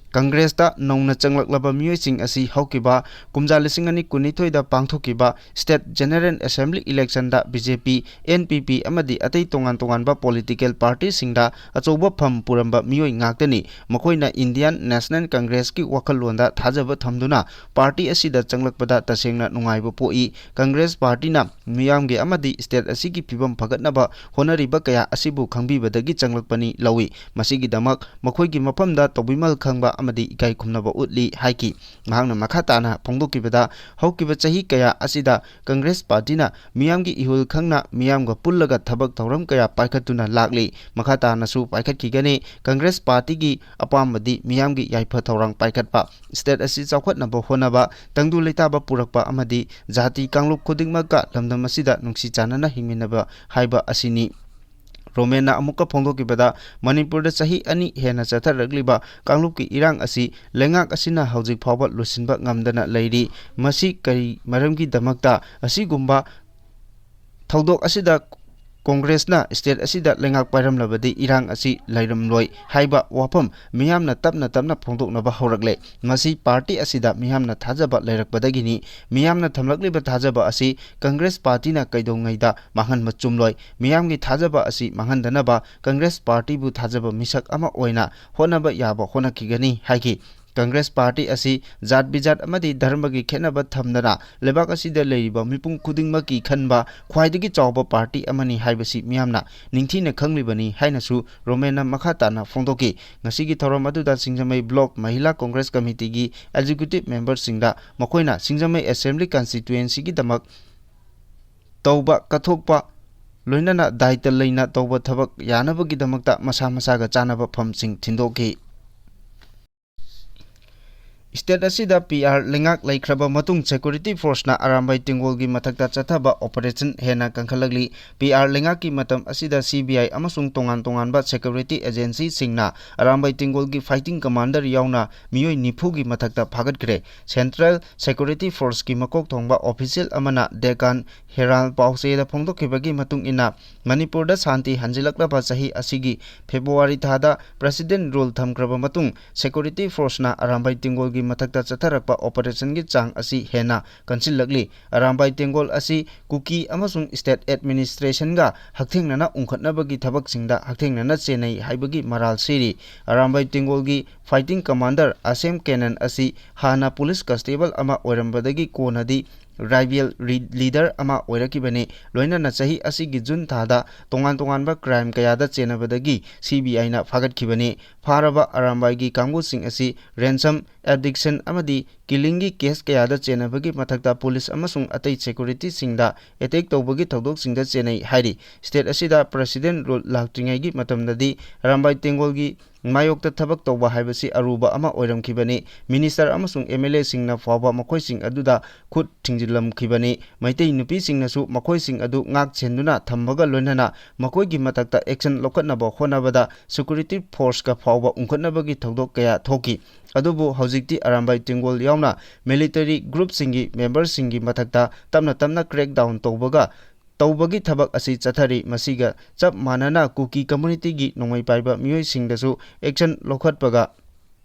ꯀꯪꯒ꯭ꯔꯦꯁꯇ ꯅꯧꯅ ꯆꯪꯂꯛꯂꯕ ꯃꯤꯑꯣꯏꯁꯤꯡ ꯑꯁꯤ ꯍꯧꯈꯤꯕ ꯀꯨꯝꯖꯥ ꯂꯤꯁꯤꯡ ꯑꯅꯤ ꯀꯨꯟꯅꯤꯊꯣꯏꯗ ꯄꯥꯡꯊꯣꯛꯈꯤꯕ State General Assembly election ꯗ B J P, N P P ꯑꯃꯗꯤ ꯑꯇꯩ ꯇꯣꯉꯥꯟ ꯇꯣꯉꯥꯟꯕ political party ꯁꯤꯡꯗ ꯑꯆꯧꯕ ꯐꯝ ꯄꯨꯔꯝꯕ ꯃꯤꯑꯣꯏ ꯉꯥꯛꯇꯅꯤ꯫ ꯃꯈꯣꯏꯅ Indian National Congress ꯀꯤ ꯋꯥꯈꯜꯂꯣꯟꯗ ꯊꯥꯖꯕ ꯊꯝꯗꯨꯅ party ꯑꯁꯤꯗ ꯆꯪꯂꯛꯄꯗ ꯇꯁꯦꯡꯅ ꯅꯨꯡꯉꯥꯏꯕ ꯄꯣꯛꯏ꯫ Congress party ꯅ ꯃꯤꯌꯥꯝꯒꯤ ꯑꯃꯗꯤ state ꯑꯁꯤꯒꯤ ꯐꯤꯕꯝ ꯐꯒꯠꯅꯕ ꯍꯣꯠꯅꯔꯤꯕ ꯀꯌꯥ ꯑꯁꯤꯕꯨ ꯈꯪꯕꯤꯕꯗꯒꯤ ꯆꯪꯂꯛꯄꯅꯤ ꯂꯧꯏ꯫ ꯃꯁꯤꯒꯤꯗꯃꯛ ꯃꯈꯣꯏꯒꯤ ꯃꯐꯝꯗ ꯇꯧꯕꯤꯃꯜ ꯈꯪꯕ ꯑꯃꯗꯤ ꯏꯀꯥꯏ ꯈꯨꯝꯅꯕ ꯎꯠꯂꯤ ꯍꯥꯏꯈꯤ꯫ ꯃꯍꯥꯛꯅ ꯃꯈꯥ ꯇꯥꯅ ꯐꯣꯡꯗꯣꯛꯈꯤꯕꯗ, ꯍꯧꯈꯤꯕ ꯆꯍꯤ ꯀꯌꯥ ꯑꯁꯤꯗ Congress party ꯅ ꯃꯤꯌꯥꯝꯒꯤ ꯏꯍꯨꯜ ꯈꯪꯅ ꯃꯤꯌꯥꯝꯒ ꯄꯨꯜꯂꯒ ꯊꯕꯛ ꯊꯧꯔꯝ ꯀꯌꯥ ꯄꯥꯏꯈꯠꯇꯨꯅ ꯂꯥꯛꯂꯤ꯫ ꯃꯈꯥ ꯇꯥꯅꯁꯨ ꯄꯥꯏꯈꯠꯈꯤꯒꯅꯤ꯫ Congress party ꯒꯤ ꯑꯄꯥꯝꯕꯗꯤ ꯃꯤꯌꯥꯝꯒꯤ ꯌꯥꯏꯐ ꯊꯧꯔꯥꯡ ꯄꯥꯏꯈꯠꯄ, state ꯑꯁꯤ ꯆꯥꯎꯈꯠꯅꯕ ꯍꯣꯠꯅꯕ, ꯇꯪꯗꯨ ꯂꯩꯇꯥꯕ ꯄꯨꯔꯛꯄ ꯑꯃꯗꯤ ꯖꯥꯇꯤ ꯀꯥꯡꯂꯨꯞ ꯈꯨꯗꯤꯡꯃꯛꯀ ꯂꯝꯗꯝ ꯑꯁꯤꯗ ꯅꯨꯡꯁꯤ ꯆꯥꯟꯅꯅ ꯍꯤꯡꯃꯤꯟꯅꯕ ꯍꯥꯏꯕ ꯑꯁꯤꯅꯤ꯫ ꯔꯣꯃꯦꯟꯅ ꯑꯃꯨꯛꯀ ꯐꯣꯡꯗꯣꯛꯈꯤꯕꯗ, ꯃꯅꯤꯄꯨꯔꯗ ꯆꯍꯤ ꯑꯅꯤ ꯍꯦꯟꯅ ꯆꯠꯊꯔꯛꯂꯤꯕ ꯀꯥꯡꯂꯨꯞꯀꯤ ꯏꯔꯥꯡ ꯑꯁꯤ ꯂꯩꯉꯥꯛ ꯑꯁꯤꯅ ꯍꯧꯖꯤꯛ ꯐꯥꯎꯕ ꯂꯣꯏꯁꯤꯟꯕ ꯉꯝꯗꯅ ꯂꯩꯔꯤ꯫ ꯃꯁꯤ ꯀꯔꯤ ꯃꯔꯝꯒꯤꯗꯃꯛꯇ? ꯑꯁꯤꯒꯨꯝꯕ ꯊꯧꯗꯣꯛ ꯑꯁꯤꯗ Congress ꯅ state ꯑꯁꯤꯗ ꯂꯩꯉꯥꯛ ꯄꯥꯏꯔꯝꯂꯕꯗꯤ ꯏꯔꯥꯡ ꯑꯁꯤ ꯂꯩꯔꯝꯂꯣꯏ ꯍꯥꯏꯕ ꯋꯥꯐꯝ ꯃꯤꯌꯥꯝꯅ ꯇꯞꯅ ꯇꯞꯅ ꯐꯣꯡꯗꯣꯛꯅꯕ ꯍꯧꯔꯛꯂꯦ꯫ ꯃꯁꯤ party ꯑꯁꯤꯗ ꯃꯤꯌꯥꯝꯅ ꯊꯥꯖꯕ ꯂꯩꯔꯛꯄꯗꯒꯤꯅꯤ꯫ ꯃꯤꯌꯥꯝꯅ ꯊꯝꯂꯛꯂꯤꯕ ꯊꯥꯖꯕ ꯑꯁꯤ Congress party ꯅ ꯀꯩꯗꯧꯉꯩꯗ ꯃꯥꯡꯍꯟꯕ ꯆꯨꯝꯂꯣꯏ꯫ ꯃꯤꯌꯥꯝꯒꯤ ꯊꯥꯖꯕ ꯑꯁꯤ ꯃꯥꯡꯍꯟꯗꯅꯕ Congress party ꯕꯨ ꯊꯥꯖꯕ ꯃꯤꯁꯛ ꯑꯃ ꯑꯣꯏꯅ ꯍꯣꯠꯅꯕ ꯌꯥꯕ ꯍꯣꯠꯅꯈꯤꯒꯅꯤ ꯍꯥꯏꯈꯤ꯫ Congress party ꯑꯁꯤ ꯖꯥꯠ ꯕꯤꯖꯥꯠ ꯑꯃꯗꯤ ꯙꯔꯃꯒꯤ ꯈꯦꯠꯅꯕ ꯊꯝꯗꯅ ꯂꯩꯕꯥꯛ ꯑꯁꯤꯗ ꯂꯩꯔꯤꯕ ꯃꯤꯄꯨꯝ ꯈꯨꯗꯤꯡꯃꯛꯀꯤ ꯈꯟꯕ ꯈ꯭ꯋꯥꯏꯗꯒꯤ ꯆꯥꯎꯕ party ꯑꯃꯅꯤ ꯍꯥꯏꯕꯁꯤ ꯃꯤꯌꯥꯝꯅ ꯅꯤꯡꯊꯤꯅ ꯈꯪꯂꯤꯕꯅꯤ ꯍꯥꯏꯅꯁꯨ ꯔꯣꯃꯦꯟꯅ ꯃꯈꯥ ꯇꯥꯅ ꯐꯣꯡꯗꯣꯛꯈꯤ꯫ ꯉꯁꯤꯒꯤ ꯊꯧꯔꯝ ꯑꯗꯨꯗ ꯁꯤꯡꯖꯃꯩ Block Mahila Congress Committee ꯒꯤ executive member ꯁꯤꯡꯗ ꯃꯈꯣꯏꯅ ꯁꯤꯡꯖꯃꯩ Assembly constituency ꯒꯤꯗꯃꯛ ꯇꯧꯕ ꯀꯠꯊꯣꯛꯄ, ꯂꯣꯏꯅꯅ ꯗꯥꯏꯇ ꯂꯩꯅ ꯇꯧꯕ ꯊꯕꯛ ꯌꯥꯅꯕꯒꯤꯗꯃꯛꯇ ꯃꯁꯥ ꯃꯁꯥꯒ ꯆꯥꯅꯕ ꯐꯝꯁꯤꯡ ꯊꯤꯟꯗꯣꯛꯈꯤ꯫ State ꯑꯁꯤꯗ P R ꯂꯩꯉꯥꯛ ꯂꯩꯈ꯭ꯔꯕ ꯃꯇꯨꯡ security forceꯅ ꯑꯔꯥꯝꯕꯥꯏ ꯇꯦꯡꯒꯣꯜꯒꯤ ꯃꯊꯛꯇ ꯆꯠꯊꯕ operation ꯍꯦꯟꯅ ꯀꯟꯈꯠꯂꯛꯂꯤ꯫ P R ꯂꯩꯉꯥꯛꯀꯤ ꯃꯇꯝ ꯑꯁꯤꯗ C B I ꯑꯃꯁꯨꯡ ꯇꯣꯉꯥꯟ ꯇꯣꯉꯥꯟꯕ security agencyꯁꯤꯡꯅ ꯑꯔꯥꯝꯕꯥꯏ ꯇꯦꯡꯒꯣꯜꯒꯤ fighting commander ꯌꯥꯎꯅ ꯃꯤꯑꯣꯏ ꯅꯤꯐꯨꯒꯤ ꯃꯊꯛꯇ ꯐꯥꯒꯠꯈ꯭ꯔꯦ꯫ Central Security Forceꯀꯤ ꯃꯀꯣꯛ ꯊꯣꯡꯕ official ꯑꯃꯅ Deccan Herald ꯄꯥꯎꯆꯦꯗ ꯐꯣꯡꯗꯣꯛꯈꯤꯕꯒꯤ ꯃꯇꯨꯡ ꯏꯟꯅ, ꯃꯅꯤꯄꯨꯔꯗ ꯁꯥꯟꯇꯤ ꯍꯟꯖꯤꯜꯂꯛꯂꯕ ꯆꯍꯤ ꯑꯁꯤꯒꯤ February ꯊꯥꯗ President Rule ꯊꯝꯈ꯭ꯔꯕ ꯃꯇꯨꯡ, security forceꯅ ꯑꯔꯥꯝꯕꯥꯏ ꯇꯦꯡꯒꯣꯜꯒꯤ ꯃꯊꯛꯇ ꯆꯠꯊꯔꯛꯄ operationꯒꯤ ꯆꯥꯡ ꯑꯁꯤ ꯍꯦꯟꯅ ꯀꯟꯁꯤꯜꯂꯛꯂꯤ꯫ ꯑꯔꯥꯝꯕꯥꯏ ꯇꯦꯡꯒꯣꯜ ꯑꯁꯤ ꯀꯨꯀꯤ ꯑꯃꯁꯨꯡ state administrationꯒ ꯍꯛꯊꯦꯡꯅꯅ ꯎꯪꯈꯠꯅꯕꯒꯤ ꯊꯕꯛꯁꯤꯡꯗ ꯍꯛꯊꯦꯡꯅꯅ ꯆꯦꯟꯅꯩ ꯍꯥꯏꯕꯒꯤ ꯃꯔꯥꯜ ꯁꯤꯔꯤ꯫ ꯑꯔꯥꯝꯕꯥꯏ ꯇꯦꯡꯒꯣꯜꯒꯤ fighting commander ꯑꯁꯦꯝ ꯀꯦꯅꯟ ꯑꯁꯤ ꯍꯥꯟꯅ police constable ꯑꯃ ꯑꯣꯏꯔꯝꯕꯗꯒꯤ ꯀꯣꯟꯅꯗꯤ rebel ꯔꯤ-, leader ꯑꯃ ꯑꯣꯏꯔꯛꯈꯤꯕꯅꯤ꯫ ꯂꯣꯏꯅꯅ ꯆꯍꯤ ꯑꯁꯤꯒꯤ June ꯊꯥꯗ ꯇꯣꯉꯥꯟ ꯇꯣꯉꯥꯟꯕ crime ꯀꯌꯥꯗ ꯆꯦꯟꯅꯕꯗꯒꯤ C B Iꯅ ꯐꯥꯒꯠꯈꯤꯕꯅꯤ꯫ ꯐꯥꯔꯕ ꯑꯔꯥꯝꯕꯥꯏꯒꯤ ꯀꯥꯡꯕꯨꯁꯤꯡ ꯑꯁꯤ ransom, abduction ꯑꯃꯗꯤ killingꯒꯤ case ꯀꯌꯥꯗ ꯆꯦꯟꯅꯕꯒꯤ ꯃꯊꯛꯇ police ꯑꯃꯁꯨꯡ ꯑꯇꯩ securityꯁꯤꯡꯗ attack ꯇꯧꯕꯒꯤ ꯊꯧꯗꯣꯛꯁꯤꯡꯗ ꯆꯦꯟꯅꯩ ꯍꯥꯏꯔꯤ꯫ State ꯑꯁꯤꯗ President Rule ꯂꯥꯛꯇ꯭ꯔꯤꯉꯩꯒꯤ ꯃꯇꯝꯗꯗꯤ ꯑꯔꯥꯝꯕꯥꯏ ꯇꯦꯡꯒꯣꯜꯒꯤ ꯃꯥꯌꯣꯛꯇ ꯊꯕꯛ ꯇꯧꯕ ꯍꯥꯏꯕꯁꯤ ꯑꯔꯨꯕ ꯑꯃ ꯑꯣꯏꯔꯝꯈꯤꯕꯅꯤ꯫ Minister ꯑꯃꯁꯨꯡ M L Aꯁꯤꯡꯅ ꯐꯥꯎꯕ ꯃꯈꯣꯏꯁꯤꯡ ꯑꯗꯨꯗ ꯈꯨꯠ ꯊꯤꯡꯖꯤꯜꯂꯝꯈꯤꯕꯅꯤ꯫ ꯃꯩꯇꯩ ꯅꯨꯄꯤꯁꯤꯡꯅꯁꯨ ꯃꯈꯣꯏꯁꯤꯡ ꯑꯗꯨ ꯉꯥꯛ ꯁꯦꯟꯗꯨꯅ ꯊꯝꯕꯒ ꯂꯣꯏꯅꯅ ꯃꯈꯣꯏꯒꯤ ꯃꯊꯛꯇ action ꯂꯧꯈꯠꯅꯕ ꯍꯣꯠꯅꯕꯗ security forceꯀ ꯐꯥꯎꯕ ꯎꯪꯈꯠꯅꯕꯒꯤ ꯊꯧꯗꯣꯛ ꯀꯌꯥ ꯊꯣꯛꯈꯤ꯫ ꯑꯗꯨꯕꯨ ꯍꯧꯖꯤꯛꯇꯤ ꯑꯔꯥꯝꯕꯥꯏ ꯇꯦꯡꯒꯣꯜ ꯌꯥꯎꯅ military groupꯁꯤꯡꯒꯤ memberꯁꯤꯡꯒꯤ ꯃꯊꯛꯇ ꯇꯞꯅ ꯇꯞꯅ crackdown ꯇꯧꯕꯒ ꯇꯧꯕꯒꯤ ꯊꯕꯛ ꯑꯁꯤ ꯆꯠꯊꯔꯤ꯫ ꯃꯁꯤꯒ ꯆꯞ ꯃꯥꯟꯅꯅ ꯀꯨꯀꯤ communityꯒꯤ ꯅꯣꯡꯃꯩ ꯄꯥꯏꯕ ꯃꯤꯑꯣꯏꯁꯤꯡꯗꯁꯨ action ꯂꯧꯈꯠꯄꯒ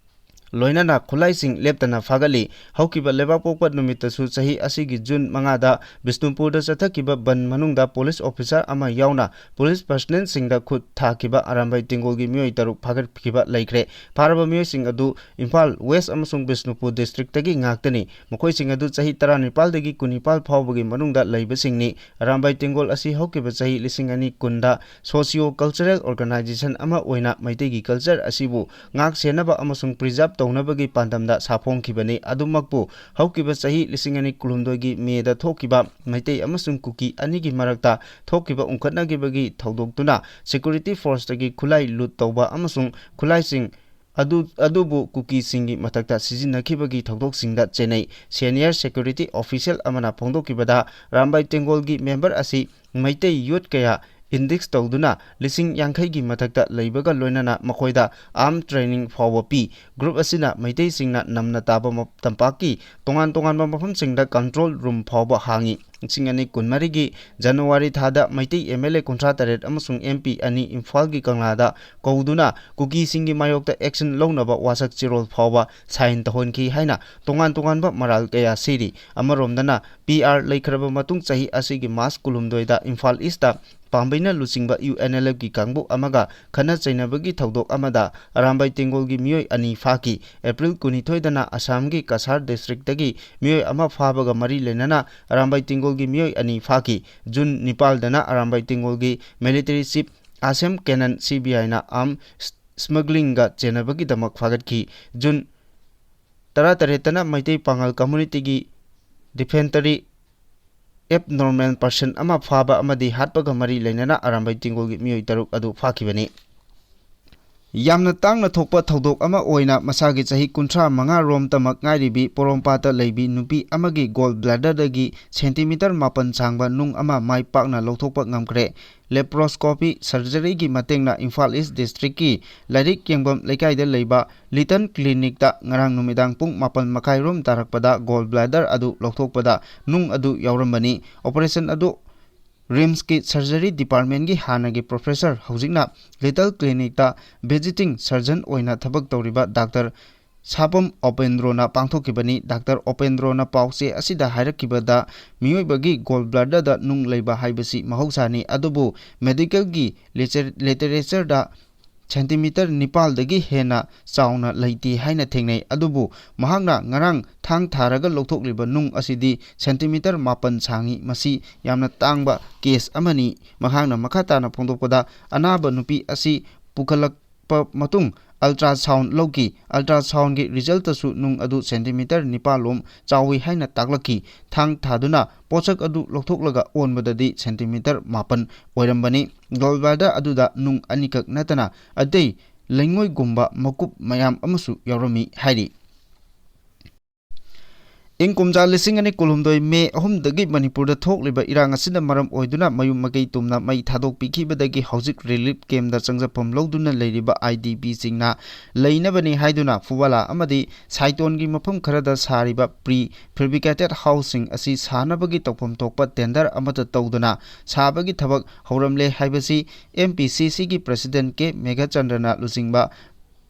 ꯂꯣꯏꯅꯅ ꯈꯨꯠꯂꯥꯏꯁꯤꯡ ꯂꯦꯞꯇꯅ ꯐꯥꯒꯠꯂꯤ꯫ ꯍꯧꯈꯤꯕ ꯂꯩꯕꯥꯛꯄꯣꯛꯄ ꯅꯨꯃꯤꯠꯇꯁꯨ ꯆꯍꯤ ꯑꯁꯤꯒꯤ June ꯃꯉꯥꯗ ꯕꯤꯁꯅꯨꯄꯨꯔꯗ ꯆꯠꯊꯈꯤꯕ ꯕꯟ ꯃꯅꯨꯡꯗ police officer ꯑꯃ ꯌꯥꯎꯅ police personnelꯁꯤꯡꯗ ꯈꯨꯠ ꯊꯥꯈꯤꯕ ꯑꯔꯥꯝꯕꯥꯏ ꯇꯦꯡꯒꯣꯜꯒꯤ ꯃꯤꯑꯣꯏ ꯇꯔꯨꯛ ꯐꯥꯒꯠꯈꯤꯕ ꯂꯩꯈ꯭ꯔꯦ꯫ ꯐꯥꯔꯕ ꯃꯤꯑꯣꯏꯁꯤꯡ ꯑꯗꯨ ꯏꯝꯐꯥꯜ West ꯑꯃꯁꯨꯡ ꯕꯤꯁꯅꯨꯄꯨꯔ districtꯇꯒꯤ ꯉꯥꯛꯇꯅꯤ꯫ ꯃꯈꯣꯏꯁꯤꯡ ꯑꯗꯨ ꯆꯍꯤ ꯇꯔꯥꯅꯤꯄꯥꯜꯗꯒꯤ ꯀꯨꯟꯅꯤꯄꯥꯜ ꯐꯥꯎꯕꯒꯤ ꯃꯅꯨꯡꯗ ꯂꯩꯕꯁꯤꯡꯅꯤ꯫ ꯑꯔꯥꯝꯕꯥꯏ ꯇꯦꯡꯒꯣꯜ ꯑꯁꯤ ꯍꯧꯈꯤꯕ ꯆꯍꯤ ꯂꯤꯁꯤꯡ ꯑꯅꯤ ꯀꯨꯟꯗ socio cultural organization ꯑꯃ ꯑꯣꯏꯅ ꯃꯩꯇꯩꯒꯤ culture ꯑꯁꯤꯕꯨ ꯉꯥꯛ ꯁꯦꯟꯅꯕ ꯑꯃꯁꯨꯡ preserve ꯇꯧꯅꯕꯒꯤ ꯄꯥꯟꯗꯝꯗ ꯁꯥꯐꯣꯡꯈꯤꯕꯅꯤ꯫ ꯑꯗꯨꯃꯛꯄꯨ ꯍꯧꯈꯤꯕ ꯆꯍꯤ ꯂꯤꯁꯤꯡ ꯑꯅꯤ ꯀꯨꯟꯍꯨꯝꯗꯣꯏꯒꯤ Mayꯗ ꯊꯣꯛꯈꯤꯕ ꯃꯩꯇꯩ ꯑꯃꯁꯨꯡ ꯀꯨꯀꯤ ꯑꯅꯤꯒꯤ ꯃꯔꯛꯇ ꯊꯣꯛꯈꯤꯕ ꯎꯪꯈꯠꯅꯈꯤꯕꯒꯤ ꯊꯧꯗꯣꯛꯇꯨꯅ security forceꯇꯒꯤ ꯈꯨꯠꯂꯥꯏ loot ꯇꯧꯕ ꯑꯃꯁꯨꯡ ꯈꯨꯠꯂꯥꯏꯁꯤꯡ ꯑꯗꯨ, ꯑꯗꯨꯕꯨ ꯀꯨꯀꯤꯁꯤꯡꯒꯤ ꯃꯊꯛꯇ ꯁꯤꯖꯤꯟꯅꯈꯤꯕꯒꯤ ꯊꯧꯗꯣꯛꯁꯤꯡꯗ ꯆꯦꯟꯅꯩ꯫ Senior security official ꯑꯃꯅ ꯐꯣꯡꯗꯣꯛꯈꯤꯕꯗ, ꯔꯥꯝꯕꯥꯏ ꯇꯦꯡꯒꯣꯜꯒꯤ member ꯑꯁꯤ ꯃꯩꯇꯩ youth ꯀꯌꯥ induce ꯇꯧꯗꯨꯅ ꯂꯤꯁꯤꯡ ꯌꯥꯡꯈꯩꯒꯤ ꯃꯊꯛꯇ ꯂꯩꯕꯒ ꯂꯣꯏꯅꯅ ꯃꯈꯣꯏꯗ arm training ꯐꯥꯎꯕ ꯄꯤ꯫ Group ꯑꯁꯤꯅ ꯃꯩꯇꯩꯁꯤꯡꯅ ꯅꯝꯅ ꯇꯥꯕ ꯃ-, ꯇꯝꯄꯥꯛꯀꯤ ꯇꯣꯉꯥꯟ ꯇꯣꯉꯥꯟꯕ ꯃꯐꯝꯁꯤꯡꯗ control room ꯐꯥꯎꯕ ꯍꯥꯡꯉꯤ꯫ ꯂꯤꯁꯤꯡ ꯑꯅꯤ ꯀꯨꯟꯃꯔꯤꯒꯤ ꯖꯅꯋꯥꯔꯤ ꯊꯥꯗ ꯃꯩꯇꯩ MLA ꯀꯨꯟꯊ꯭ꯔꯥ ꯇꯔꯦꯠ ꯑꯃꯁꯨꯡ MP ꯑꯅꯤ ꯏꯝꯐꯥꯜꯒꯤ ꯀꯪꯂꯥꯗ ꯀꯧꯗꯨꯅ ꯀꯨꯀꯤꯁꯤꯡꯒꯤ ꯃꯥꯌꯣꯛꯇ action ꯂꯧꯅꯕ ꯋꯥꯁꯛ ꯆꯦꯔꯣꯜ ꯐꯥꯎꯕ sign ꯇꯧꯍꯟꯈꯤ ꯍꯥꯏꯅ ꯇꯣꯉꯥꯟ ꯇꯣꯉꯥꯟꯕ ꯃꯔꯥꯜ ꯀꯌꯥ ꯁꯤꯔꯤ꯫ ꯑꯃꯔꯣꯝꯗꯅ, PR ꯂꯩꯈ꯭ꯔꯕ ꯃꯇꯨꯡ ꯆꯍꯤ ꯑꯁꯤꯒꯤ March ꯀꯨꯟꯍꯨꯝꯗꯣꯏꯗ ꯏꯝꯐꯥꯜ Eastꯇ ꯄꯥꯝꯕꯩꯅ ꯂꯨꯆꯤꯡꯕ UNLFꯀꯤ ꯀꯥꯡꯕꯨ ꯑꯃꯒ ꯈꯠꯅ ꯆꯩꯅꯕꯒꯤ ꯊꯧꯗꯣꯛ ꯑꯃꯗ ꯑꯔꯥꯝꯕꯥꯏ ꯇꯦꯡꯒꯣꯜꯒꯤ ꯃꯤꯑꯣꯏ ꯑꯅꯤ ꯐꯥꯈꯤ꯫ April ꯀꯨꯟꯅꯤꯊꯣꯏꯗꯅ ꯑꯁꯥꯝꯒꯤ ꯀꯁꯥꯔ districtꯇꯒꯤ ꯃꯤꯑꯣꯏ ꯑꯃ ꯐꯥꯕꯒ ꯃꯔꯤ ꯂꯩꯅꯅ ꯑꯔꯥꯝꯕꯥꯏ ꯇꯦꯡꯒꯣꯜꯒꯤ ꯃꯤꯑꯣꯏ ꯑꯅꯤ ꯐꯥꯈꯤ꯫ June ꯅꯤꯄꯥꯜꯗꯅ ꯑꯔꯥꯝꯕꯥꯏ ꯇꯦꯡꯒꯣꯜꯒꯤ military chief ꯑꯁꯦꯝ ꯀꯦꯅꯟ CBIꯅ arm smuggling ꯆꯦꯟꯅꯕꯒꯤꯗꯃꯛ ꯐꯥꯒꯠꯈꯤ꯫ June ꯇꯔꯥꯇꯔꯦꯠꯇꯅ ꯃꯩꯇꯩ ꯄꯥꯉꯜ communityꯒꯤ defendantry abnormal person ꯑꯃ ꯐꯥꯕ ꯑꯃꯗꯤ ꯍꯥꯠꯄꯒ ꯃꯔꯤ ꯂꯩꯅꯅ ꯑꯔꯥꯝꯕꯥꯏ ꯇꯦꯡꯒꯣꯜꯒꯤ ꯃꯤꯑꯣꯏ ꯇꯔꯨꯛ ꯑꯗꯨ ꯐꯥꯈꯤꯕꯅꯤ꯫ ꯌꯥꯝꯅ ꯇꯥꯡꯅ ꯊꯣꯛꯄ ꯊꯧꯗꯣꯛ ꯑꯃ ꯑꯣꯏꯅ ꯃꯁꯥꯒꯤ ꯆꯍꯤ ꯀꯨꯟꯊ꯭ꯔꯥ ꯃꯉꯥ ꯔꯣꯝꯇꯃꯛ ꯉꯥꯏꯔꯤꯕꯤ ꯄꯣꯔꯣꯝꯄꯥꯠꯇ ꯂꯩꯕꯤ ꯅꯨꯄꯤ ꯑꯃꯒꯤ gall bladderꯗꯒꯤ centimeter ꯃꯥꯄꯟ ꯁꯥꯡꯕ ꯅꯨꯡ ꯑꯃ ꯃꯥꯏ ꯄꯥꯛꯅ ꯂꯧꯊꯣꯛꯄ ꯉꯝꯈ꯭ꯔꯦ꯫ Laparoscopy surgeryꯒꯤ ꯃꯇꯦꯡꯅ ꯏꯝꯐꯥꯜ East districtꯀꯤ ꯂꯥꯏꯔꯤꯛ ꯌꯦꯡꯐꯝ ꯂꯩꯀꯥꯏꯗ ꯂꯩꯕ Little Clinicꯇ ꯉꯔꯥꯡ ꯅꯨꯃꯤꯗꯥꯡ ꯄꯨꯡ ꯃꯥꯄꯟ ꯃꯈꯥꯏ ꯔꯣꯝ ꯇꯥꯔꯛꯄꯗ gall bladder ꯑꯗꯨ ꯂꯧꯊꯣꯛꯄꯗ ꯅꯨꯡ ꯑꯗꯨ ꯌꯥꯎꯔꯝꯕꯅꯤ꯫ Operation ꯑꯗꯨ RIMSꯀꯤ surgery departmentꯀꯤ ꯍꯥꯟꯅꯒꯤ professor, ꯍꯧꯖꯤꯛꯅ Little Clinicꯇ visiting surgeon ꯑꯣꯏꯅ ꯊꯕꯛ ꯇꯧꯔꯤꯕ Doctor ꯁꯥꯄꯝ ꯎꯄꯦꯟꯗ꯭ꯔꯣꯅ ꯄꯥꯡꯊꯣꯛꯈꯤꯕꯅꯤ꯫ Doctor ꯎꯄꯦꯟꯗ꯭ꯔꯣꯅ ꯄꯥꯎꯆꯦ ꯑꯁꯤꯗ ꯍꯥꯏꯔꯛꯈꯤꯕꯗ, ꯃꯤꯑꯣꯏꯕꯒꯤ gall bladderꯗ ꯅꯨꯡ ꯂꯩꯕ ꯍꯥꯏꯕꯁꯤ ꯃꯍꯧꯁꯥꯅꯤ, ꯑꯗꯨꯕꯨ medicalꯒꯤ ꯂꯤꯆꯔ-, literatureꯗ centimeter ꯅꯤꯄꯥꯜꯗꯒꯤ ꯍꯦꯟꯅ ꯆꯥꯎꯅ ꯂꯩꯇꯦ ꯍꯥꯏꯅ ꯊꯦꯡꯅꯩ꯫ ꯑꯗꯨꯕꯨ ꯃꯍꯥꯛꯅ ꯉꯔꯥꯡ ꯊꯥꯡ ꯊꯥꯔꯒ ꯂꯧꯊꯣꯛꯂꯤꯕ ꯅꯨꯡ ꯑꯁꯤꯗꯤ centimeter ꯃꯥꯄꯟ ꯁꯥꯡꯏ꯫ ꯃꯁꯤ ꯌꯥꯝꯅ ꯇꯥꯡꯕ case ꯑꯃꯅꯤ꯫ ꯃꯍꯥꯛꯅ ꯃꯈꯥ ꯇꯥꯅ ꯐꯣꯡꯗꯣꯛꯄꯗ, ꯑꯅꯥꯕ ꯅꯨꯄꯤ ꯑꯁꯤ ꯄꯨꯈꯠꯂꯛꯄ ꯃꯇꯨꯡ ultrasound ꯂꯧꯈꯤ꯫ Ultrasoundꯒꯤ resultꯇꯁꯨ ꯅꯨꯡ ꯑꯗꯨ centimeter ꯅꯤꯄꯥꯜ ꯂꯣꯝ ꯆꯥꯎꯏ ꯍꯥꯏꯅ ꯇꯥꯛꯂꯛꯈꯤ꯫ ꯊꯥꯡ ꯊꯥꯗꯨꯅ ꯄꯣꯠꯁꯛ ꯑꯗꯨ ꯂꯧꯊꯣꯛꯂꯒ ꯑꯣꯟꯕꯗꯗꯤ centimeter ꯃꯥꯄꯟ ꯑꯣꯏꯔꯝꯕꯅꯤ꯫ Gall bladder ꯑꯗꯨꯗ ꯅꯨꯡ ꯑꯅꯤꯈꯛ ꯅꯠꯇꯅ ꯑꯇꯩ ꯂꯩꯉꯣꯏꯒꯨꯝꯕ ꯃꯀꯨꯞ ꯃꯌꯥꯝ ꯑꯃꯁꯨ ꯌꯥꯎꯔꯝꯃꯤ ꯍꯥꯏꯔꯤ꯫ ꯏꯪ ꯀꯨꯝꯖꯥ ꯂꯤꯁꯤꯡ ꯑꯅꯤ ꯀꯨꯟꯍꯨꯝꯗꯣꯏ ꯃꯦ ꯑꯍꯨꯝꯗꯒꯤ ꯃꯅꯤꯄꯨꯔꯗ ꯊꯣꯛꯂꯤꯕ ꯏꯔꯥꯡ ꯑꯁꯤꯅ ꯃꯔꯝ ꯑꯣꯏꯗꯨꯅ ꯃꯌꯨꯝ ꯃꯀꯩ ꯇꯨꯝꯅ ꯃꯩ ꯊꯥꯗꯣꯛꯄꯤꯈꯤꯕꯗꯒꯤ ꯍꯧꯖꯤꯛ ꯔꯤꯂꯤꯐ ꯀꯦꯝꯗ ꯆꯪꯖꯐꯝ ꯂꯧꯗꯨꯅ ꯂꯩꯔꯤꯕ ꯑꯥꯏ ꯗꯤ ꯄꯤꯁꯤꯡꯅ ꯂꯩꯅꯕꯅꯤ ꯍꯥꯏꯗꯨꯅ ꯐꯨꯋꯥꯂꯥ ꯑꯃꯗꯤ ꯁꯥꯏꯇꯣꯟꯒꯤ ꯃꯐꯝ ꯈꯔꯗ ꯁꯥꯔꯤꯕ ꯄ꯭ꯔꯤ ꯐꯦꯕ꯭ꯔꯤꯀꯦꯇꯦꯠ ꯍꯥꯎꯁꯁꯤꯡ ꯑꯁꯤ ꯁꯥꯅꯕꯒꯤ ꯇꯧꯐꯝ ꯊꯣꯛꯄ ꯇꯦꯟꯗꯔ ꯑꯃꯠꯇ ꯇꯧꯗꯅ ꯁꯥꯕꯒꯤ ꯊꯕꯛ ꯍꯧꯔꯝꯂꯦ ꯍꯥꯏꯕꯁꯤ ꯑꯦꯝ ꯄꯤ ꯁꯤ ꯁꯤꯒꯤ ꯄ꯭ꯔꯁꯤꯗꯦꯟ ꯀꯦ ꯃꯦꯘꯆꯟꯗ꯭ꯔꯅ ꯂꯨꯆꯤꯡꯕ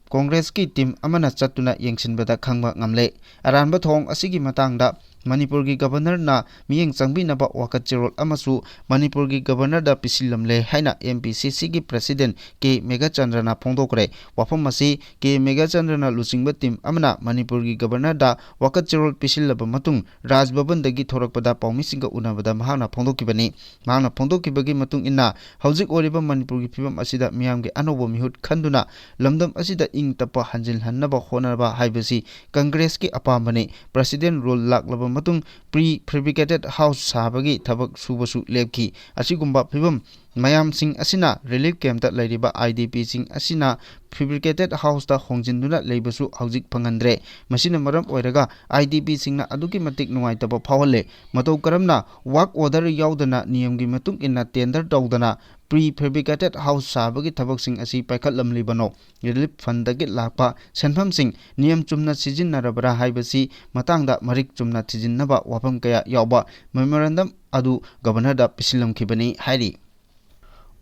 ꯀꯣꯡꯒ꯭ꯔꯦꯁꯀꯤ ꯇꯤꯝ ꯑꯃꯅ ꯆꯠꯇꯨꯅ ꯌꯦꯡꯁꯤꯟꯕꯗ ꯈꯪꯕ ꯉꯝꯂꯦ꯫ ꯑꯔꯥꯟꯕ ꯊꯧꯑꯣꯡ ꯑꯁꯤꯒꯤ ꯃꯇꯥꯡꯗ ꯃꯅꯤꯄꯨꯔꯒꯤ ꯒꯕꯔꯅꯔꯅ ꯃꯤꯠꯌꯦꯡ ꯆꯪꯕꯤꯅꯕ ꯋꯥꯀꯠꯆꯔꯣꯜ ꯑꯃꯁꯨ ꯃꯅꯤꯄꯨꯔꯒꯤ ꯒꯕꯔꯅꯔꯗ ꯄꯤꯁꯤꯜꯂꯝꯂꯦ ꯍꯥꯏꯅ ꯑꯦꯝ ꯄꯤ ꯁꯤ ꯁꯤꯒꯤ ꯄ꯭ꯔꯁꯤꯗꯦꯟ ꯀꯦ ꯃꯦꯘꯆꯟꯗ꯭ꯔꯅ ꯐꯣꯡꯗꯣꯛꯈ꯭ꯔꯦ꯫ ꯋꯥꯐꯝ ꯑꯁꯤ ꯀꯦ ꯃꯦꯘꯆꯟꯗ꯭ꯔꯅ ꯂꯨꯆꯤꯡꯕ ꯇꯤꯝ ꯑꯃꯅ ꯃꯅꯤꯄꯨꯔꯒꯤ ꯒꯕꯔꯅꯔꯗ ꯋꯥꯀꯠꯆꯔꯣꯜ ꯄꯤꯁꯤꯜꯂꯕ ꯃꯇꯨꯡ ꯔꯥꯖ ꯚꯕꯟꯗꯒꯤ ꯊꯣꯔꯛꯄꯗ ꯄꯥꯎꯃꯤꯁꯤꯡꯒ ꯎꯅꯕꯗ ꯃꯍꯥꯛꯅ ꯐꯣꯡꯗꯣꯛꯈꯤꯕꯅꯤ꯫ ꯃꯍꯥꯛꯅ ꯐꯣꯡꯗꯣꯛꯈꯤꯕꯒꯤ ꯃꯇꯨꯡ ꯏꯟꯅ, ꯍꯧꯖꯤꯛ ꯑꯣꯏꯔꯤꯕ ꯃꯅꯤꯄꯨꯔꯒꯤ ꯐꯤꯕꯝ ꯑꯁꯤꯗ ꯃꯤꯌꯥꯝꯒꯤ ꯑꯅꯧꯕ ꯃꯤꯍꯨꯠ ꯈꯟꯗꯨꯅ ꯂꯝꯗꯝ ꯑꯁꯤꯗ ꯏꯪ ꯇꯞꯄ ꯍꯟꯖꯤꯜꯍꯟꯅꯕ ꯍꯣꯠꯅꯕ ꯍꯥꯏꯕꯁꯤ ꯀꯪꯒ꯭ꯔꯦꯁꯀꯤ ꯑꯄꯥꯝꯕꯅꯤ꯫ ꯄ꯭ꯔꯁꯤꯗꯦꯟ ꯔꯨꯜ ꯂꯥꯛꯂꯕ ꯃꯇꯨꯡ ꯄ꯭ꯔꯤ ꯐꯦꯕ꯭ꯔꯤꯀꯦꯇꯦꯠ ꯍꯥꯎꯁ ꯁꯥꯕꯒꯤ ꯊꯕꯛ ꯁꯨꯕꯁꯨ ꯂꯦꯞꯈꯤ꯫ ꯑꯁꯤꯒꯨꯝꯕ ꯐꯤꯕꯝ ꯃꯌꯥꯝꯁꯤꯡ ꯑꯁꯤꯅ ꯔꯤꯂꯤꯐ ꯀꯦꯝꯞꯇ ꯂꯩꯔꯤꯕ ꯑꯥꯏ ꯗꯤ ꯄꯤꯁꯤꯡ ꯑꯁꯤꯅ ꯐꯦꯕ꯭ꯔꯤꯀꯦꯇꯦꯠ ꯍꯥꯎꯁꯇ ꯍꯣꯡꯖꯤꯟꯗꯨꯅ ꯂꯩꯕꯁꯨ ꯍꯧꯖꯤꯛ ꯐꯪꯍꯟꯗ꯭ꯔꯦ꯫ ꯃꯁꯤꯅ ꯃꯔꯝ ꯑꯣꯏꯔꯒ ꯑꯥꯏ ꯗꯤ ꯄꯤꯁꯤꯡꯅ ꯑꯗꯨꯛꯀꯤ ꯃꯇꯤꯛ ꯅꯨꯡꯉꯥꯏꯇꯕ ꯐꯥꯎꯍꯜꯂꯦ꯫ ꯃꯇꯧ ꯀꯔꯝꯅ ꯋꯥꯔꯛ ꯑꯣꯔꯗꯔ ꯌꯥꯎꯗꯅ ꯅꯤꯌꯝꯒꯤ ꯃꯇꯨꯡ ꯏꯟꯅ ꯇꯦꯟꯗꯔ ꯇꯧꯗꯅ ꯄ꯭ꯔꯤ ꯐꯦꯕ꯭ꯔꯤꯀꯦꯇꯦꯠ ꯍꯥꯎꯁ ꯁꯥꯕꯒꯤ ꯊꯕꯛꯁꯤꯡ ꯑꯁꯤ ꯄꯥꯏꯈꯠꯂꯝꯂꯤꯕꯅꯣ? ꯔꯤꯂꯤꯐ ꯐꯟꯗꯒꯤ ꯂꯥꯛꯄ ꯁꯦꯟꯐꯝꯁꯤꯡ ꯅꯤꯌꯝ ꯆꯨꯝꯅ ꯁꯤꯖꯤꯟꯅꯔꯕ꯭ꯔꯥ ꯍꯥꯏꯕꯁꯤ ꯃꯇꯥꯡꯗ ꯃꯔꯤꯛ ꯆꯨꯝꯅ ꯊꯤꯖꯤꯟꯅꯕ ꯋꯥꯐꯝ ꯀꯌꯥ ꯌꯥꯎꯕ ꯃꯦꯃꯣꯔꯦꯟꯗꯝ ꯑꯗꯨ ꯒꯕꯔꯅꯔꯗ ꯄꯤꯁꯤꯜꯂꯝꯈꯤꯕꯅꯤ ꯍꯥꯏꯔꯤ꯫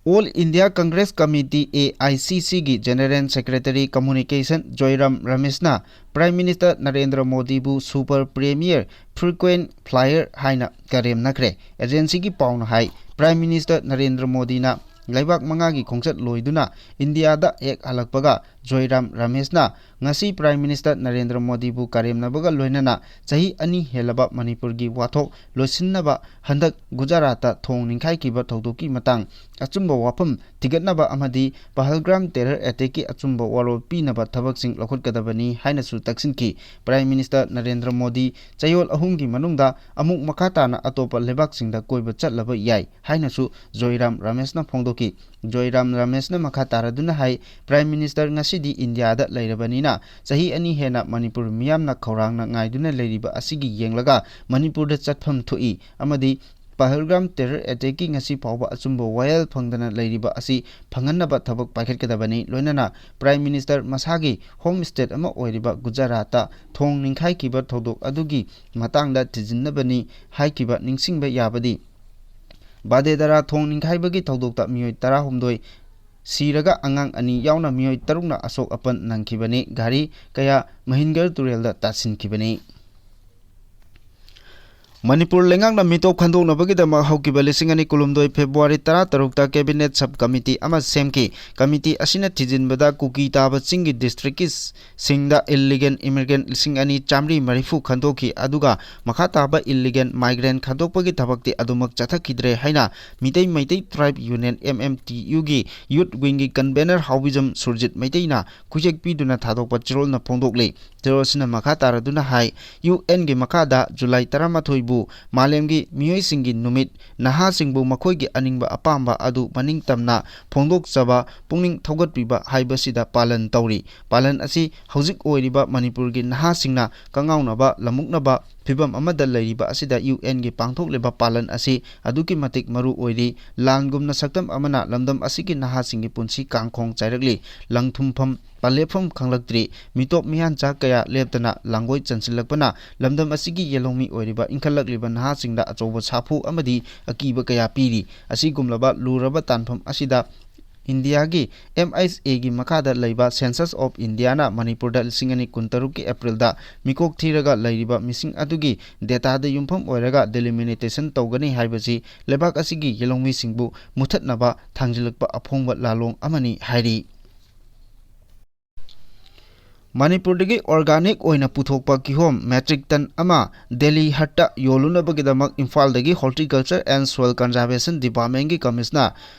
All India Congress committee, A I C ꯁꯤꯒꯤ ꯖꯦꯅꯔꯦꯜ ꯁꯦꯀ꯭ꯔꯦꯇꯔꯤ ꯀꯝꯃ꯭ꯌꯨꯅꯤꯀꯦꯁꯟ ꯖꯣꯏꯔꯥꯝ ꯔꯃꯦꯁꯅ ꯄ꯭ꯔꯥꯏꯝ ꯃꯤꯅꯤꯁꯇꯔ ꯅꯔꯦꯟꯗ꯭ꯔ ꯃꯣꯗꯤꯕꯨ ꯁꯨꯄꯔ ꯄ꯭ꯔꯤꯃꯤꯌꯔ ꯐ꯭ꯔꯤꯀ꯭ꯋꯦꯟ ꯐ꯭ꯂꯥꯏꯌꯔ ꯍꯥꯏꯅ ꯀꯔꯦꯝꯅꯈ꯭ꯔꯦ꯫ ꯑꯦꯖꯦꯟꯁꯤꯒꯤ ꯄꯥꯎꯅ ꯍꯥꯏ, ꯄ꯭ꯔꯥꯏꯝ ꯃꯤꯅꯤꯁꯇꯔ ꯅꯔꯦꯟꯗ꯭ꯔ ꯃꯣꯗꯤꯅ ꯂꯩꯕꯥꯛ ꯃꯉꯥꯒꯤ ꯈꯣꯡꯆꯠ ꯂꯣꯏꯗꯨꯅ ꯏꯟꯗꯤꯌꯥꯗ ꯍꯦꯛ ꯍꯜꯂꯛꯄꯒ ꯖꯣꯏꯔꯥꯝ ꯔꯃꯦꯁꯅ ꯉꯁꯤ Prime Minister ꯅꯔꯦꯟꯗ꯭ꯔ ꯃꯣꯗꯤꯕꯨ ꯀꯔꯦꯝꯅꯕꯒ ꯂꯣꯏꯅꯅ ꯆꯍꯤ ꯑꯅꯤ ꯍꯦꯜꯂꯕ ꯃꯅꯤꯄꯨꯔꯒꯤ ꯋꯥꯊꯣꯛ ꯂꯣꯏꯁꯤꯟꯅꯕ ꯍꯟꯗꯛ ꯒꯨꯖꯔꯥꯠꯇ ꯊꯣꯡ ꯅꯤꯡꯈꯥꯏꯈꯤꯕ ꯊꯧꯗꯣꯛꯀꯤ ꯃꯇꯥꯡ ꯑꯆꯨꯝꯕ ꯋꯥꯐꯝ ꯊꯤꯒꯠꯅꯕ ꯑꯃꯗꯤ ꯄꯍꯜꯒ꯭ꯔꯥꯝ terror attackꯀꯤ ꯑꯆꯨꯝꯕ ꯋꯥꯔꯣꯜ ꯄꯤꯅꯕ ꯊꯕꯛꯁꯤꯡ ꯂꯧꯈꯠꯀꯗꯕꯅꯤ ꯍꯥꯏꯅꯁꯨ ꯇꯛꯁꯤꯟꯈꯤ꯫ Prime Minister ꯅꯔꯦꯟꯗ꯭ꯔ ꯃꯣꯗꯤ ꯆꯌꯣꯜ ꯑꯍꯨꯝꯒꯤ ꯃꯅꯨꯡꯗ ꯑꯃꯨꯛ ꯃꯈꯥ ꯇꯥꯅ ꯑꯇꯣꯞꯄ ꯂꯩꯕꯥꯛꯁꯤꯡꯗ ꯀꯣꯏꯕ ꯆꯠꯂꯕ ꯌꯥꯏ ꯍꯥꯏꯅꯁꯨ ꯖꯣꯏꯔꯥꯝ ꯔꯃꯦꯁꯅ ꯐꯣꯡꯗꯣꯛꯈꯤ꯫ ꯖꯣꯏꯔꯥꯝ ꯔꯃꯦꯁꯅ ꯃꯈꯥ ꯇꯥꯔꯗꯨꯅ ꯍꯥꯏ, Prime Minister ꯉꯁꯤꯗꯤ ꯏꯟꯗꯤꯌꯥꯗ ꯂꯩꯔꯕꯅꯤꯅ ꯆꯍꯤ ꯑꯅꯤ ꯍꯦꯟꯅ ꯃꯅꯤꯄꯨꯔ ꯃꯤꯌꯥꯝꯅ ꯈꯧꯔꯥꯡꯅ ꯉꯥꯏꯗꯨꯅ ꯂꯩꯔꯤꯕ ꯑꯁꯤꯒꯤ ꯌꯦꯡꯂꯒ ꯃꯅꯤꯄꯨꯔꯗ ꯆꯠꯐꯝ ꯊꯣꯛꯏ ꯑꯃꯗꯤ ꯄꯍꯜꯒ꯭ꯔꯥꯝ terror attackꯀꯤ ꯉꯁꯤ ꯐꯥꯎꯕ ꯑꯆꯨꯝꯕ ꯋꯥꯌꯦꯜ ꯐꯪꯗꯅ ꯂꯩꯔꯤꯕ ꯑꯁꯤ ꯐꯪꯍꯟꯅꯕ ꯊꯕꯛ ꯄꯥꯏꯈꯠꯀꯗꯕꯅꯤ꯫ ꯂꯣꯏꯅꯅ Prime Minister ꯃꯁꯥꯒꯤ home state ꯑꯃ ꯑꯣꯏꯔꯤꯕ ꯒꯨꯖꯔꯥꯠꯇ ꯊꯣꯡ ꯅꯤꯡꯈꯥꯏꯈꯤꯕ ꯊꯧꯗꯣꯛ ꯑꯗꯨꯒꯤ ꯃꯇꯥꯡꯗ ꯊꯤꯖꯤꯟꯅꯕꯅꯤ ꯍꯥꯏꯈꯤꯕ ꯅꯤꯡꯁꯤꯡꯕ ꯌꯥꯕꯗꯤ, ꯕꯥꯗꯦꯗꯔꯥ ꯊꯣꯡ ꯅꯤꯡꯈꯥꯏꯕꯒꯤ ꯊꯧꯗꯣꯛꯇ ꯃꯤꯑꯣꯏ ꯇꯔꯥꯍꯨꯝꯗꯣꯏ ꯁꯤꯔꯒ ꯑꯉꯥꯡ ꯑꯅꯤ ꯌꯥꯎꯅ ꯃꯤꯑꯣꯏ ꯇꯔꯨꯛꯅ ꯑꯁꯣꯛ ꯑꯄꯟ ꯅꯪꯈꯤꯕꯅꯤ꯫ ꯒꯥꯔꯤ ꯀꯌꯥ ꯃꯍꯤꯟꯒꯔ ꯇꯨꯔꯦꯜꯗ ꯇꯥꯁꯤꯟꯈꯤꯕꯅꯤ꯫ ꯃꯅꯤꯄꯨꯔ ꯂꯩꯉꯥꯛꯅ ꯃꯤꯇꯣꯞ ꯈꯟꯗꯣꯛꯅꯕꯒꯤꯗꯃꯛ ꯍꯧꯈꯤꯕ ꯂꯤꯁꯤꯡ ꯑꯅꯤ ꯀꯨꯟꯍꯨꯝꯗꯣꯏ February ꯇꯔꯥꯇꯔꯨꯛꯇ Cabinet Sub Committee ꯑꯃ ꯁꯦꯝꯈꯤ꯫ Committee ꯑꯁꯤꯅ ꯊꯤꯖꯤꯟꯕꯗ ꯀꯨꯀꯤ ꯇꯥꯕ ꯆꯤꯡꯒꯤ districtꯀꯤ ꯁꯤꯡꯗ illegal immigrant ꯂꯤꯁꯤꯡ ꯑꯅꯤ ꯆꯥꯃꯔꯤ ꯃꯔꯤꯐꯨ ꯈꯟꯗꯣꯛꯈꯤ, ꯑꯗꯨꯒ ꯃꯈꯥ ꯇꯥꯕ illegal migrant ꯈꯟꯗꯣꯛꯄꯒꯤ ꯊꯕꯛꯇꯤ ꯑꯗꯨꯃꯛ ꯆꯠꯊꯈꯤꯗ꯭ꯔꯦ ꯍꯥꯏꯅ Meitei Meitei Tribe Union, M M T Uꯒꯤ youth wingꯒꯤ convener ꯍꯥꯎꯕꯤꯖꯝ Surjit ꯃꯩꯇꯩꯅ ꯈꯨꯌꯦꯛ ꯄꯤꯗꯨꯅ ꯊꯥꯗꯣꯛꯄ ꯆꯦꯔꯣꯜꯅ ꯐꯣꯡꯗꯣꯛꯂꯤ꯫ ꯆꯦꯔꯣꯜ ꯑꯁꯤꯅ ꯃꯈꯥ ꯇꯥꯔꯗꯨꯅ ꯍꯥꯏ, UNꯒꯤ ꯃꯈꯥꯗ July ꯇꯔꯥꯃꯥꯊꯣꯏꯕꯨ ꯃꯥꯂꯦꯝꯒꯤ ꯃꯤꯑꯣꯏꯁꯤꯡꯒꯤ ꯅꯨꯃꯤꯠ, ꯅꯍꯥꯁꯤꯡꯕꯨ ꯃꯈꯣꯏꯒꯤ ꯑꯅꯤꯡꯕ ꯑꯄꯥꯝꯕ ꯑꯗꯨ ꯃꯅꯤꯡ ꯇꯝꯅ ꯐꯣꯡꯗꯣꯛꯆꯕ, ꯄꯨꯛꯅꯤꯡ ꯊꯧꯒꯠꯄꯤꯕ ꯍꯥꯏꯕꯁꯤꯗ ꯄꯥꯂꯟ ꯇꯧꯔꯤ꯫ ꯄꯥꯂꯟ ꯑꯁꯤ ꯍꯧꯖꯤꯛ ꯑꯣꯏꯔꯤꯕ ꯃꯅꯤꯄꯨꯔꯒꯤ ꯅꯍꯥꯁꯤꯡꯅ ꯀꯉꯥꯎꯅꯕ, ꯂꯥꯃꯨꯛꯅꯕ ꯐꯤꯚꯝ ꯑꯃꯗ ꯂꯩꯔꯤꯕ ꯑꯁꯤꯗ UNꯒꯤ ꯄꯥꯡꯊꯣꯛꯂꯤꯕ ꯄꯥꯂꯟ ꯑꯁꯤ ꯑꯗꯨꯛꯀꯤ ꯃꯇꯤꯛ ꯃꯔꯨ ꯑꯣꯏꯔꯤ꯫ ꯂꯥꯟꯒꯨꯝꯅ ꯁꯛꯇꯝ ꯑꯃꯅ ꯂꯝꯗꯝ ꯑꯁꯤꯒꯤ ꯅꯍꯥꯁꯤꯡꯒꯤ ꯄꯨꯟꯁꯤ ꯀꯥꯡꯈꯣꯡ ꯆꯥꯏꯔꯛꯂꯤ꯫ ꯂꯪꯊꯨꯝꯐꯝ, ꯄꯥꯂꯦꯞꯐꯝ ꯈꯪꯂꯛꯇ꯭ꯔꯤ꯫ ꯃꯤꯇꯣꯞ ꯃꯤꯌꯥꯟꯆꯥ ꯀꯌꯥ ꯂꯦꯞꯇꯅ ꯂꯥꯡꯒꯣꯏ ꯆꯟꯁꯤꯜꯂꯛꯄꯅ ꯂꯝꯗꯝ ꯑꯁꯤꯒꯤ ꯌꯦꯜꯍꯧꯃꯤ ꯑꯣꯏꯔꯤꯕ ꯏꯟꯈꯠꯂꯛꯂꯤꯕ ꯅꯍꯥꯁꯤꯡꯗ ꯑꯆꯧꯕ ꯁꯥꯐꯨ ꯑꯃꯗꯤ ꯑꯀꯤꯕ ꯀꯌꯥ ꯄꯤꯔꯤ꯫ ꯑꯁꯤꯒꯨꯝꯂꯕ ꯂꯨꯔꯕ ꯇꯥꯟꯐꯝ ꯑꯁꯤꯗ ꯏꯟꯗꯤꯌꯥꯒꯤ MHAꯒꯤ ꯃꯈꯥꯗ ꯂꯩꯕ Census of Indiaꯅ ꯃꯅꯤꯄꯨꯔꯗ ꯂꯤꯁꯤꯡ ꯑꯅꯤ ꯀꯨꯟꯇꯔꯨꯛꯀꯤ Aprilꯗ ꯃꯤꯀꯣꯛ ꯊꯤꯔꯒ ꯂꯩꯔꯤꯕ ꯃꯤꯁꯤꯡ ꯑꯗꯨꯒꯤ dataꯗ ꯌꯨꯝꯐꯝ ꯑꯣꯏꯔꯒ delimitation ꯇꯧꯒꯅꯤ ꯍꯥꯏꯕꯁꯤ ꯂꯩꯕꯥꯛ ꯑꯁꯤꯒꯤ ꯌꯦꯜꯍꯧꯃꯤꯁꯤꯡꯕꯨ ꯃꯨꯊꯠꯅꯕ ꯊꯥꯡꯖꯤꯜꯂꯛꯄ ꯑꯐꯣꯡꯕ ꯂꯥꯂꯣꯡ ꯑꯃꯅꯤ ꯍꯥꯏꯔꯤ꯫ ꯃꯅꯤꯄꯨꯔꯗꯒꯤ organic ꯑꯣꯏꯅ ꯄꯨꯊꯣꯛꯄ ꯀꯤꯍꯣꯝ metric ton ꯑꯃ ꯗꯦꯜꯂꯤ ꯍꯠꯇ ꯌꯣꯜꯂꯨꯅꯕꯒꯤꯗꯃꯛ ꯏꯝꯐꯥꯜꯗꯒꯤ Horticulture and Soil Conservation Departmentꯀꯤ Commissioner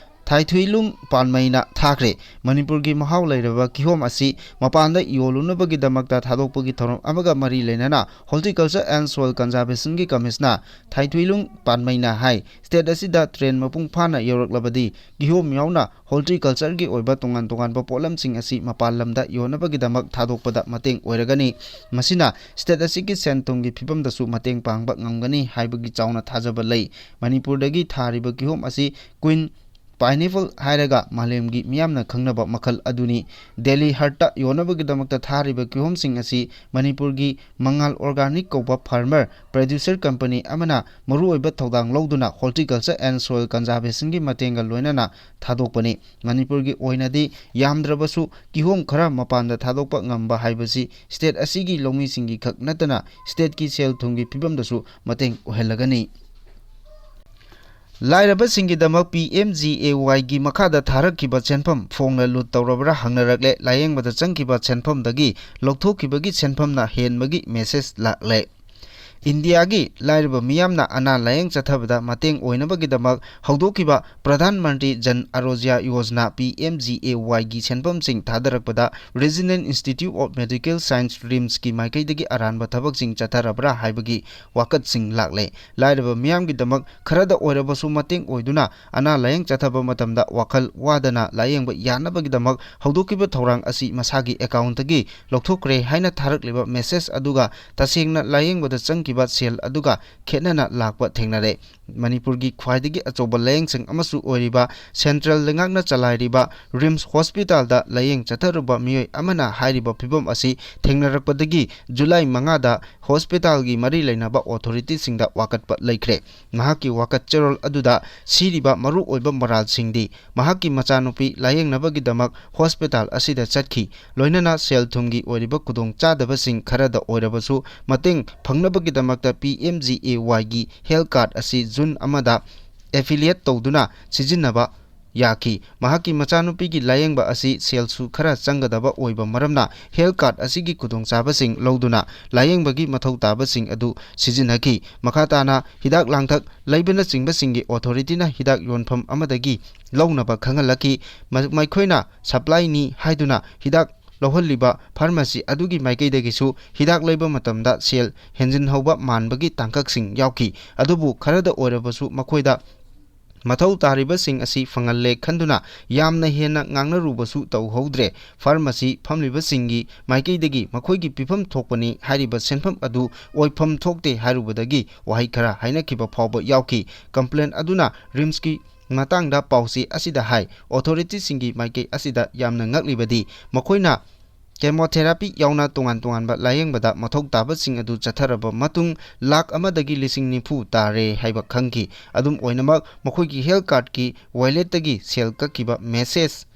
ꯊꯥꯏꯊꯨꯏꯂꯨꯡ ꯄꯥꯟꯃꯩꯅ ꯊꯥꯈ꯭ꯔꯦ꯫ ꯃꯅꯤꯄꯨꯔꯒꯤ ꯃꯍꯥꯎ ꯂꯩꯔꯕ ꯀꯤꯍꯣꯝ ꯑꯁꯤ ꯃꯄꯥꯟꯗ ꯌꯣꯜꯂꯨꯅꯕꯒꯤꯗꯃꯛꯇ ꯊꯥꯗꯣꯛꯄꯒꯤ ꯊꯧꯔꯝ ꯑꯃꯒ ꯃꯔꯤ ꯂꯩꯅꯅ Horticulture and Soil Conservationꯒꯤ Commissioner ꯊꯥꯏꯊꯨꯏꯂꯨꯡ ꯄꯥꯟꯃꯩꯅ high, state ꯑꯁꯤꯗ trend ꯃꯄꯨꯡ ꯐꯥꯅ ꯌꯧꯔꯛꯂꯕꯗꯤ ꯀꯤꯍꯣꯝ ꯌꯥꯎꯅ horticultureꯒꯤ ꯑꯣꯏꯕ ꯇꯣꯉꯥꯟ ꯇꯣꯉꯥꯟꯕ ꯄꯣꯠꯂꯝꯁꯤꯡ ꯑꯁꯤ ꯃꯄꯥꯟ ꯂꯝꯗ ꯌꯣꯟꯅꯕꯒꯤꯗꯃꯛ ꯊꯥꯗꯣꯛꯄꯗ ꯃꯇꯦꯡ ꯑꯣꯏꯔꯒꯅꯤ꯫ ꯃꯁꯤꯅ state ꯑꯁꯤꯒꯤ ꯁꯦꯟ ꯊꯨꯝꯒꯤ ꯐꯤꯕꯝꯗꯁꯨ ꯃꯇꯦꯡ ꯄꯥꯡꯕ ꯉꯝꯒꯅꯤ ꯍꯥꯏꯕꯒꯤ ꯆꯥꯎꯅ ꯊꯥꯖꯕ ꯂꯩ꯫ ꯃꯅꯤꯄꯨꯔꯗꯒꯤ ꯊꯥꯔꯤꯕ ꯀꯤꯍꯣꯝ ꯑꯁꯤ Queen Pineapple ꯍꯥꯏꯔꯒ ꯃꯥꯂꯦꯝꯒꯤ ꯃꯤꯌꯥꯝꯅ ꯈꯪꯅꯕ ꯃꯈꯜ ꯑꯗꯨꯅꯤ꯫ ꯗꯦꯜꯂꯤ ꯍꯠꯇ ꯌꯣꯟꯅꯕꯒꯤꯗꯃꯛꯇ ꯊꯥꯔꯤꯕ ꯀꯤꯍꯣꯝꯁꯤꯡ ꯑꯁꯤ ꯃꯅꯤꯄꯨꯔꯒꯤ ꯃꯉꯥꯜ organic ꯀꯧꯕ farmer producer company ꯑꯃꯅ ꯃꯔꯨꯑꯣꯏꯕ ꯊꯧꯗꯥꯡ ꯂꯧꯗꯨꯅ Horticulture and Soil Conservationꯒꯤ ꯃꯇꯦꯡꯒ ꯂꯣꯏꯅꯅ ꯊꯥꯗꯣꯛꯄꯅꯤ꯫ ꯃꯅꯤꯄꯨꯔꯒꯤ ꯑꯣꯏꯅꯗꯤ ꯌꯥꯝꯗ꯭ꯔꯕꯁꯨ ꯀꯤꯍꯣꯝ ꯈꯔ ꯃꯄꯥꯟꯗ ꯊꯥꯗꯣꯛꯄ ꯉꯝꯕ ꯍꯥꯏꯕꯁꯤ state ꯑꯁꯤꯒꯤ ꯂꯧꯃꯤꯁꯤꯡꯒꯤ ꯈꯛ ꯅꯠꯇꯅ stateꯀꯤ ꯁꯦꯜ ꯊꯨꯝꯒꯤ ꯐꯤꯕꯝꯗꯁꯨ ꯃꯇꯦꯡ ꯑꯣꯏꯍꯜꯂꯒꯅꯤ꯫ ꯂꯥꯏꯔꯕꯁꯤꯡꯒꯤꯗꯃꯛ PMGAYꯒꯤ ꯃꯈꯥꯗ ꯊꯥꯔꯛꯈꯤꯕ ꯁꯦꯟꯐꯝ ꯐꯣꯡꯅ ꯂꯨꯠ ꯇꯧꯔꯕ꯭ꯔꯥ ꯍꯪꯅꯔꯛꯂꯦ꯫ ꯂꯥꯌꯦꯡꯕꯗ ꯆꯪꯈꯤꯕ ꯁꯦꯟꯐꯝꯗꯒꯤ ꯂꯧꯊꯣꯛꯈꯤꯕꯒꯤ ꯁꯦꯟꯐꯝꯅ ꯍꯦꯟꯕꯒꯤ message ꯂꯥꯛꯂꯦ꯫ ꯏꯟꯗꯤꯌꯥꯒꯤ ꯂꯥꯏꯔꯕ ꯃꯤꯌꯥꯝꯅ ꯑꯅꯥ ꯂꯥꯌꯦꯡ ꯆꯠꯊꯕꯗ ꯃꯇꯦꯡ ꯑꯣꯏꯅꯕꯒꯤꯗꯃꯛ ꯍꯧꯗꯣꯛꯈꯤꯕ ꯄ꯭ꯔꯙꯥꯟ ꯃꯟꯇ꯭ꯔꯤ ꯖꯟ ꯑꯥꯔꯣꯖ꯭ꯌ ꯌꯣꯖꯅꯥ, PMGAYꯒꯤ ꯁꯦꯟꯐꯝꯁꯤꯡ ꯊꯥꯗꯔꯛꯄꯗ Regional Institute of Medical Science, RIMSꯀꯤ ꯃꯥꯏꯀꯩꯗꯒꯤ ꯑꯔꯥꯟꯕ ꯊꯕꯛꯁꯤꯡ ꯆꯠꯊꯔꯕ꯭ꯔꯥ ꯍꯥꯏꯕꯒꯤ ꯋꯥꯀꯠꯁꯤꯡ ꯂꯥꯛꯂꯦ꯫ ꯂꯥꯏꯔꯕ ꯃꯤꯌꯥꯝꯒꯤꯗꯃꯛ ꯈꯔꯗ ꯑꯣꯏꯔꯕꯁꯨ ꯃꯇꯦꯡ ꯑꯣꯏꯗꯨꯅ ꯑꯅꯥ ꯂꯥꯌꯦꯡ ꯆꯠꯊꯕ ꯃꯇꯝꯗ ꯋꯥꯈꯜ ꯋꯥꯗꯅ ꯂꯥꯌꯦꯡꯕ ꯌꯥꯅꯕꯒꯤꯗꯃꯛ ꯍꯧꯗꯣꯛꯈꯤꯕ ꯊꯧꯔꯥꯡ ꯑꯁꯤ ꯃꯁꯥꯒꯤ accountꯇꯒꯤ ꯂꯧꯊꯣꯛꯈ꯭ꯔꯦ ꯍꯥꯏꯅ ꯊꯥꯔꯛꯂꯤꯕ message ꯑꯗꯨꯒ ꯇꯁꯦꯡꯅ ꯂꯥꯌꯦꯡꯕꯗ ꯆꯪꯈꯤꯕ ꯁꯦꯜ ꯑꯗꯨꯒ ꯈꯦꯠꯅꯅ ꯂꯥꯛꯄ ꯊꯦꯡꯅꯔꯦ꯫ ꯃꯅꯤꯄꯨꯔꯒꯤ ꯈ꯭ꯋꯥꯏꯗꯒꯤ ꯑꯆꯧꯕ ꯂꯥꯌꯦꯡꯁꯪ ꯑꯃꯁꯨ ꯑꯣꯏꯔꯤꯕ central ꯂꯩꯉꯥꯛꯅ ꯆꯂꯥꯏꯔꯤꯕ RIMS hospitalꯗ ꯂꯥꯌꯦꯡ ꯆꯠꯊꯔꯨꯕ ꯃꯤꯑꯣꯏ ꯑꯃꯅ ꯍꯥꯏꯔꯤꯕ ꯐꯤꯚꯝ ꯑꯁꯤ ꯊꯦꯡꯅꯔꯛꯄꯗꯒꯤ ꯖꯨꯂꯥꯏ ꯃꯉꯥꯗ hospitalꯒꯤ ꯃꯔꯤ ꯂꯩꯅꯕ authorityꯁꯤꯡꯗ ꯋꯥꯀꯠꯄ ꯂꯩꯈ꯭ꯔꯦ꯫ ꯃꯍꯥꯛꯀꯤ ꯋꯥꯀꯠ ꯆꯦꯔꯣꯜ ꯑꯗꯨꯗ ꯁꯤꯔꯤꯕ ꯃꯔꯨꯑꯣꯏꯕ ꯃꯔꯥꯜꯁꯤꯡꯗꯤ ꯃꯍꯥꯛꯀꯤ ꯃꯆꯥꯅꯨꯄꯤ ꯂꯥꯌꯦꯡꯅꯕꯒꯤꯗꯃꯛ hospital ꯑꯁꯤꯗ ꯆꯠꯈꯤ, ꯂꯣꯏꯅꯅ ꯁꯦꯜ ꯊꯨꯝꯒꯤ ꯑꯣꯏꯔꯤꯕ ꯈꯨꯗꯣꯡꯆꯥꯗꯕꯁꯤꯡ ꯈꯔꯗ ꯑꯣꯏꯔꯕꯁꯨ ꯃꯇꯦꯡ ꯐꯪꯅꯕꯒꯤꯗꯃꯛꯇ PMGAYꯒꯤ health card ꯑꯁꯤ ꯖꯨꯟ ꯑꯃꯗ affiliate ꯇꯧꯗꯨꯅ ꯁꯤꯖꯤꯟꯅꯕ ꯌꯥꯈꯤ꯫ ꯃꯍꯥꯛꯀꯤ ꯃꯆꯥꯅꯨꯄꯤꯒꯤ ꯂꯥꯌꯦꯡꯕ ꯑꯁꯤ ꯁꯦꯜꯁꯨ ꯈꯔ ꯆꯪꯒꯗꯕ ꯑꯣꯏꯕ ꯃꯔꯝꯅ health card ꯑꯁꯤꯒꯤ ꯈꯨꯗꯣꯡꯆꯥꯕꯁꯤꯡ ꯂꯧꯗꯨꯅ ꯂꯥꯌꯦꯡꯕꯒꯤ ꯃꯊꯧ ꯇꯥꯕꯁꯤꯡ ꯑꯗꯨ ꯁꯤꯖꯤꯟꯅꯈꯤ꯫ ꯃꯈꯥ ꯇꯥꯅ ꯍꯤꯗꯥꯛ ꯂꯥꯡꯊꯛ ꯂꯩꯕꯅꯆꯤꯡꯕꯁꯤꯡꯒꯤ authority ꯅ ꯍꯤꯗꯥꯛ ꯌꯣꯟꯐꯝ ꯑꯃꯗꯒꯤ ꯂꯧꯅꯕ ꯈꯪꯍꯜꯂꯛꯈꯤ꯫ ꯃ-, ꯃꯈꯣꯏꯅ supply ꯅꯤ ꯍꯥꯏꯗꯨꯅ ꯍꯤꯗꯥꯛ ꯂꯧꯍꯜꯂꯤꯕ pharmacy ꯑꯗꯨꯒꯤ ꯃꯥꯏꯀꯩꯗꯒꯤꯁꯨ ꯍꯤꯗꯥꯛ ꯂꯩꯕ ꯃꯇꯝꯗ ꯁꯦꯜ ꯍꯦꯟꯖꯤꯟꯍꯧꯕ ꯃꯥꯟꯕꯒꯤ ꯇꯥꯡꯀꯛꯁꯤꯡ ꯌꯥꯎꯈꯤ꯫ ꯑꯗꯨꯕꯨ ꯈꯔꯗ ꯑꯣꯏꯔꯕꯁꯨ ꯃꯈꯣꯏꯗ ꯃꯊꯧ ꯇꯥꯔꯤꯕꯁꯤꯡ ꯑꯁꯤ ꯐꯪꯍꯜꯂꯦ ꯈꯟꯗꯨꯅ ꯌꯥꯝꯅ ꯍꯦꯟꯅ ꯉꯥꯡꯅꯔꯨꯕꯁꯨ ꯇꯧꯍꯧꯗ꯭ꯔꯦ꯫ Pharmacy ꯐꯝꯂꯤꯕꯁꯤꯡꯒꯤ ꯃꯥꯏꯀꯩꯗꯒꯤ ꯃꯈꯣꯏꯒꯤ ꯄꯤꯐꯝ ꯊꯣꯛꯄꯅꯤ ꯍꯥꯏꯔꯤꯕ ꯁꯦꯟꯐꯝ ꯑꯗꯨ ꯑꯣꯏꯐꯝ ꯊꯣꯛꯇꯦ ꯍꯥꯏꯔꯨꯕꯗꯒꯤ ꯋꯥꯍꯩ ꯈꯔ ꯍꯥꯏꯅꯈꯤꯕ ꯐꯥꯎꯕ ꯌꯥꯎꯈꯤ꯫ Complaint ꯑꯗꯨꯅ RIMS ꯀꯤ ꯃꯇꯥꯡꯗ ꯄꯥꯎꯆꯦ ꯑꯁꯤꯗ ꯍꯥꯏ꯫ Authority ꯁꯤꯡꯒꯤ ꯃꯥꯏꯀꯩ ꯑꯁꯤꯗ ꯌꯥꯝꯅ ꯉꯛꯂꯤꯕꯗꯤ ꯃꯈꯣꯏꯅ chemotherapy ꯌꯥꯎꯅ ꯇꯣꯉꯥꯟ ꯇꯣꯉꯥꯟꯕ ꯂꯥꯌꯦꯡꯕꯗ ꯃꯊꯧ ꯇꯥꯕꯁꯤꯡ ꯑꯗꯨ ꯆꯠꯊꯔꯕ ꯃꯇꯨꯡ ꯂꯥꯈ ꯑꯃꯗꯒꯤ ꯂꯤꯁꯤꯡ ꯅꯤꯐꯨ ꯇꯥꯔꯦ ꯍꯥꯏꯕ ꯈꯪꯈꯤ꯫ ꯑꯗꯨꯝ ꯑꯣꯏꯅꯃꯛ, ꯃꯈꯣꯏꯒꯤ health card ꯀꯤ wallet ꯇꯒꯤ ꯁꯦꯜ ꯀꯛꯈꯤꯕ message,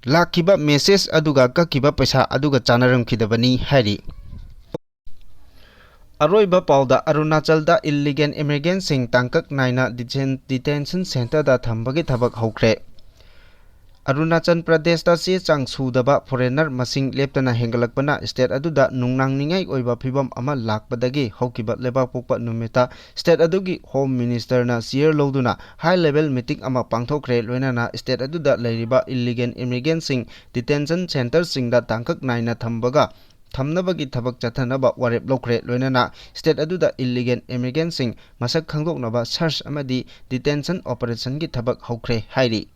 ꯂꯥꯛꯈꯤꯕ message ꯑꯗꯨꯒ ꯀꯛꯈꯤꯕ ꯄꯩꯁꯥ ꯑꯗꯨꯒ ꯆꯥꯟꯅꯔꯝꯈꯤꯗꯕꯅꯤ ꯍꯥꯏꯔꯤ꯫ ꯑꯔꯣꯏꯕ ꯄꯥꯎꯗ, ꯑꯔꯨꯅꯥꯆꯜꯗ illegal immigrant ꯁꯤꯡ ꯇꯥꯡꯀꯛ ꯅꯥꯏꯅ detain-, detention center ꯗ ꯊꯝꯕꯒꯤ ꯊꯕꯛ ꯍꯧꯈ꯭ꯔꯦ꯫ ꯑꯔꯨꯅꯥꯆꯜ ꯄ꯭ꯔꯗꯦꯁꯇ ꯆꯦ ꯆꯥꯡ ꯁꯨꯗꯕ foreigner ꯃꯁꯤꯡ ꯂꯦꯞꯇꯅ ꯍꯦꯟꯒꯠꯂꯛꯄꯅ state ꯑꯗꯨꯗ ꯅꯨꯡꯅꯥꯡꯅꯤꯡꯉꯥꯏ ꯑꯣꯏꯕ ꯐꯤꯚꯝ ꯑꯃ ꯂꯥꯛꯄꯗꯒꯤ ꯍꯧꯈꯤꯕ ꯂꯩꯕꯥꯛꯄꯣꯛꯄ ꯅꯨꯃꯤꯠꯇ state ꯑꯗꯨꯒꯤ Home Minister ꯅ chair ꯂꯧꯗꯨꯅ high level meeting ꯑꯃ ꯄꯥꯡꯊꯣꯛꯈ꯭ꯔꯦ꯫ ꯂꯣꯏꯅꯅ state ꯑꯗꯨꯗ ꯂꯩꯔꯤꯕ illegal immigrant ꯁꯤꯡ detention center ꯁꯤꯡꯗ ꯇꯥꯡꯀꯛ ꯅꯥꯏꯅ ꯊꯝꯕꯒ ꯊꯝꯅꯕꯒꯤ ꯊꯕꯛ ꯆꯠꯊꯅꯕ ꯋꯥꯔꯦꯞ ꯂꯧꯈ꯭ꯔꯦ꯫ ꯂꯣꯏꯅꯅ state ꯑꯗꯨꯗ illegal immigrant ꯁꯤꯡ ꯃꯁꯛ ꯈꯪꯗꯣꯛꯅꯕ search ꯑꯃꯗꯤ detention operation ꯒꯤ ꯊꯕꯛ ꯍꯧꯈ꯭ꯔꯦ ꯍꯥꯏꯔꯤ꯫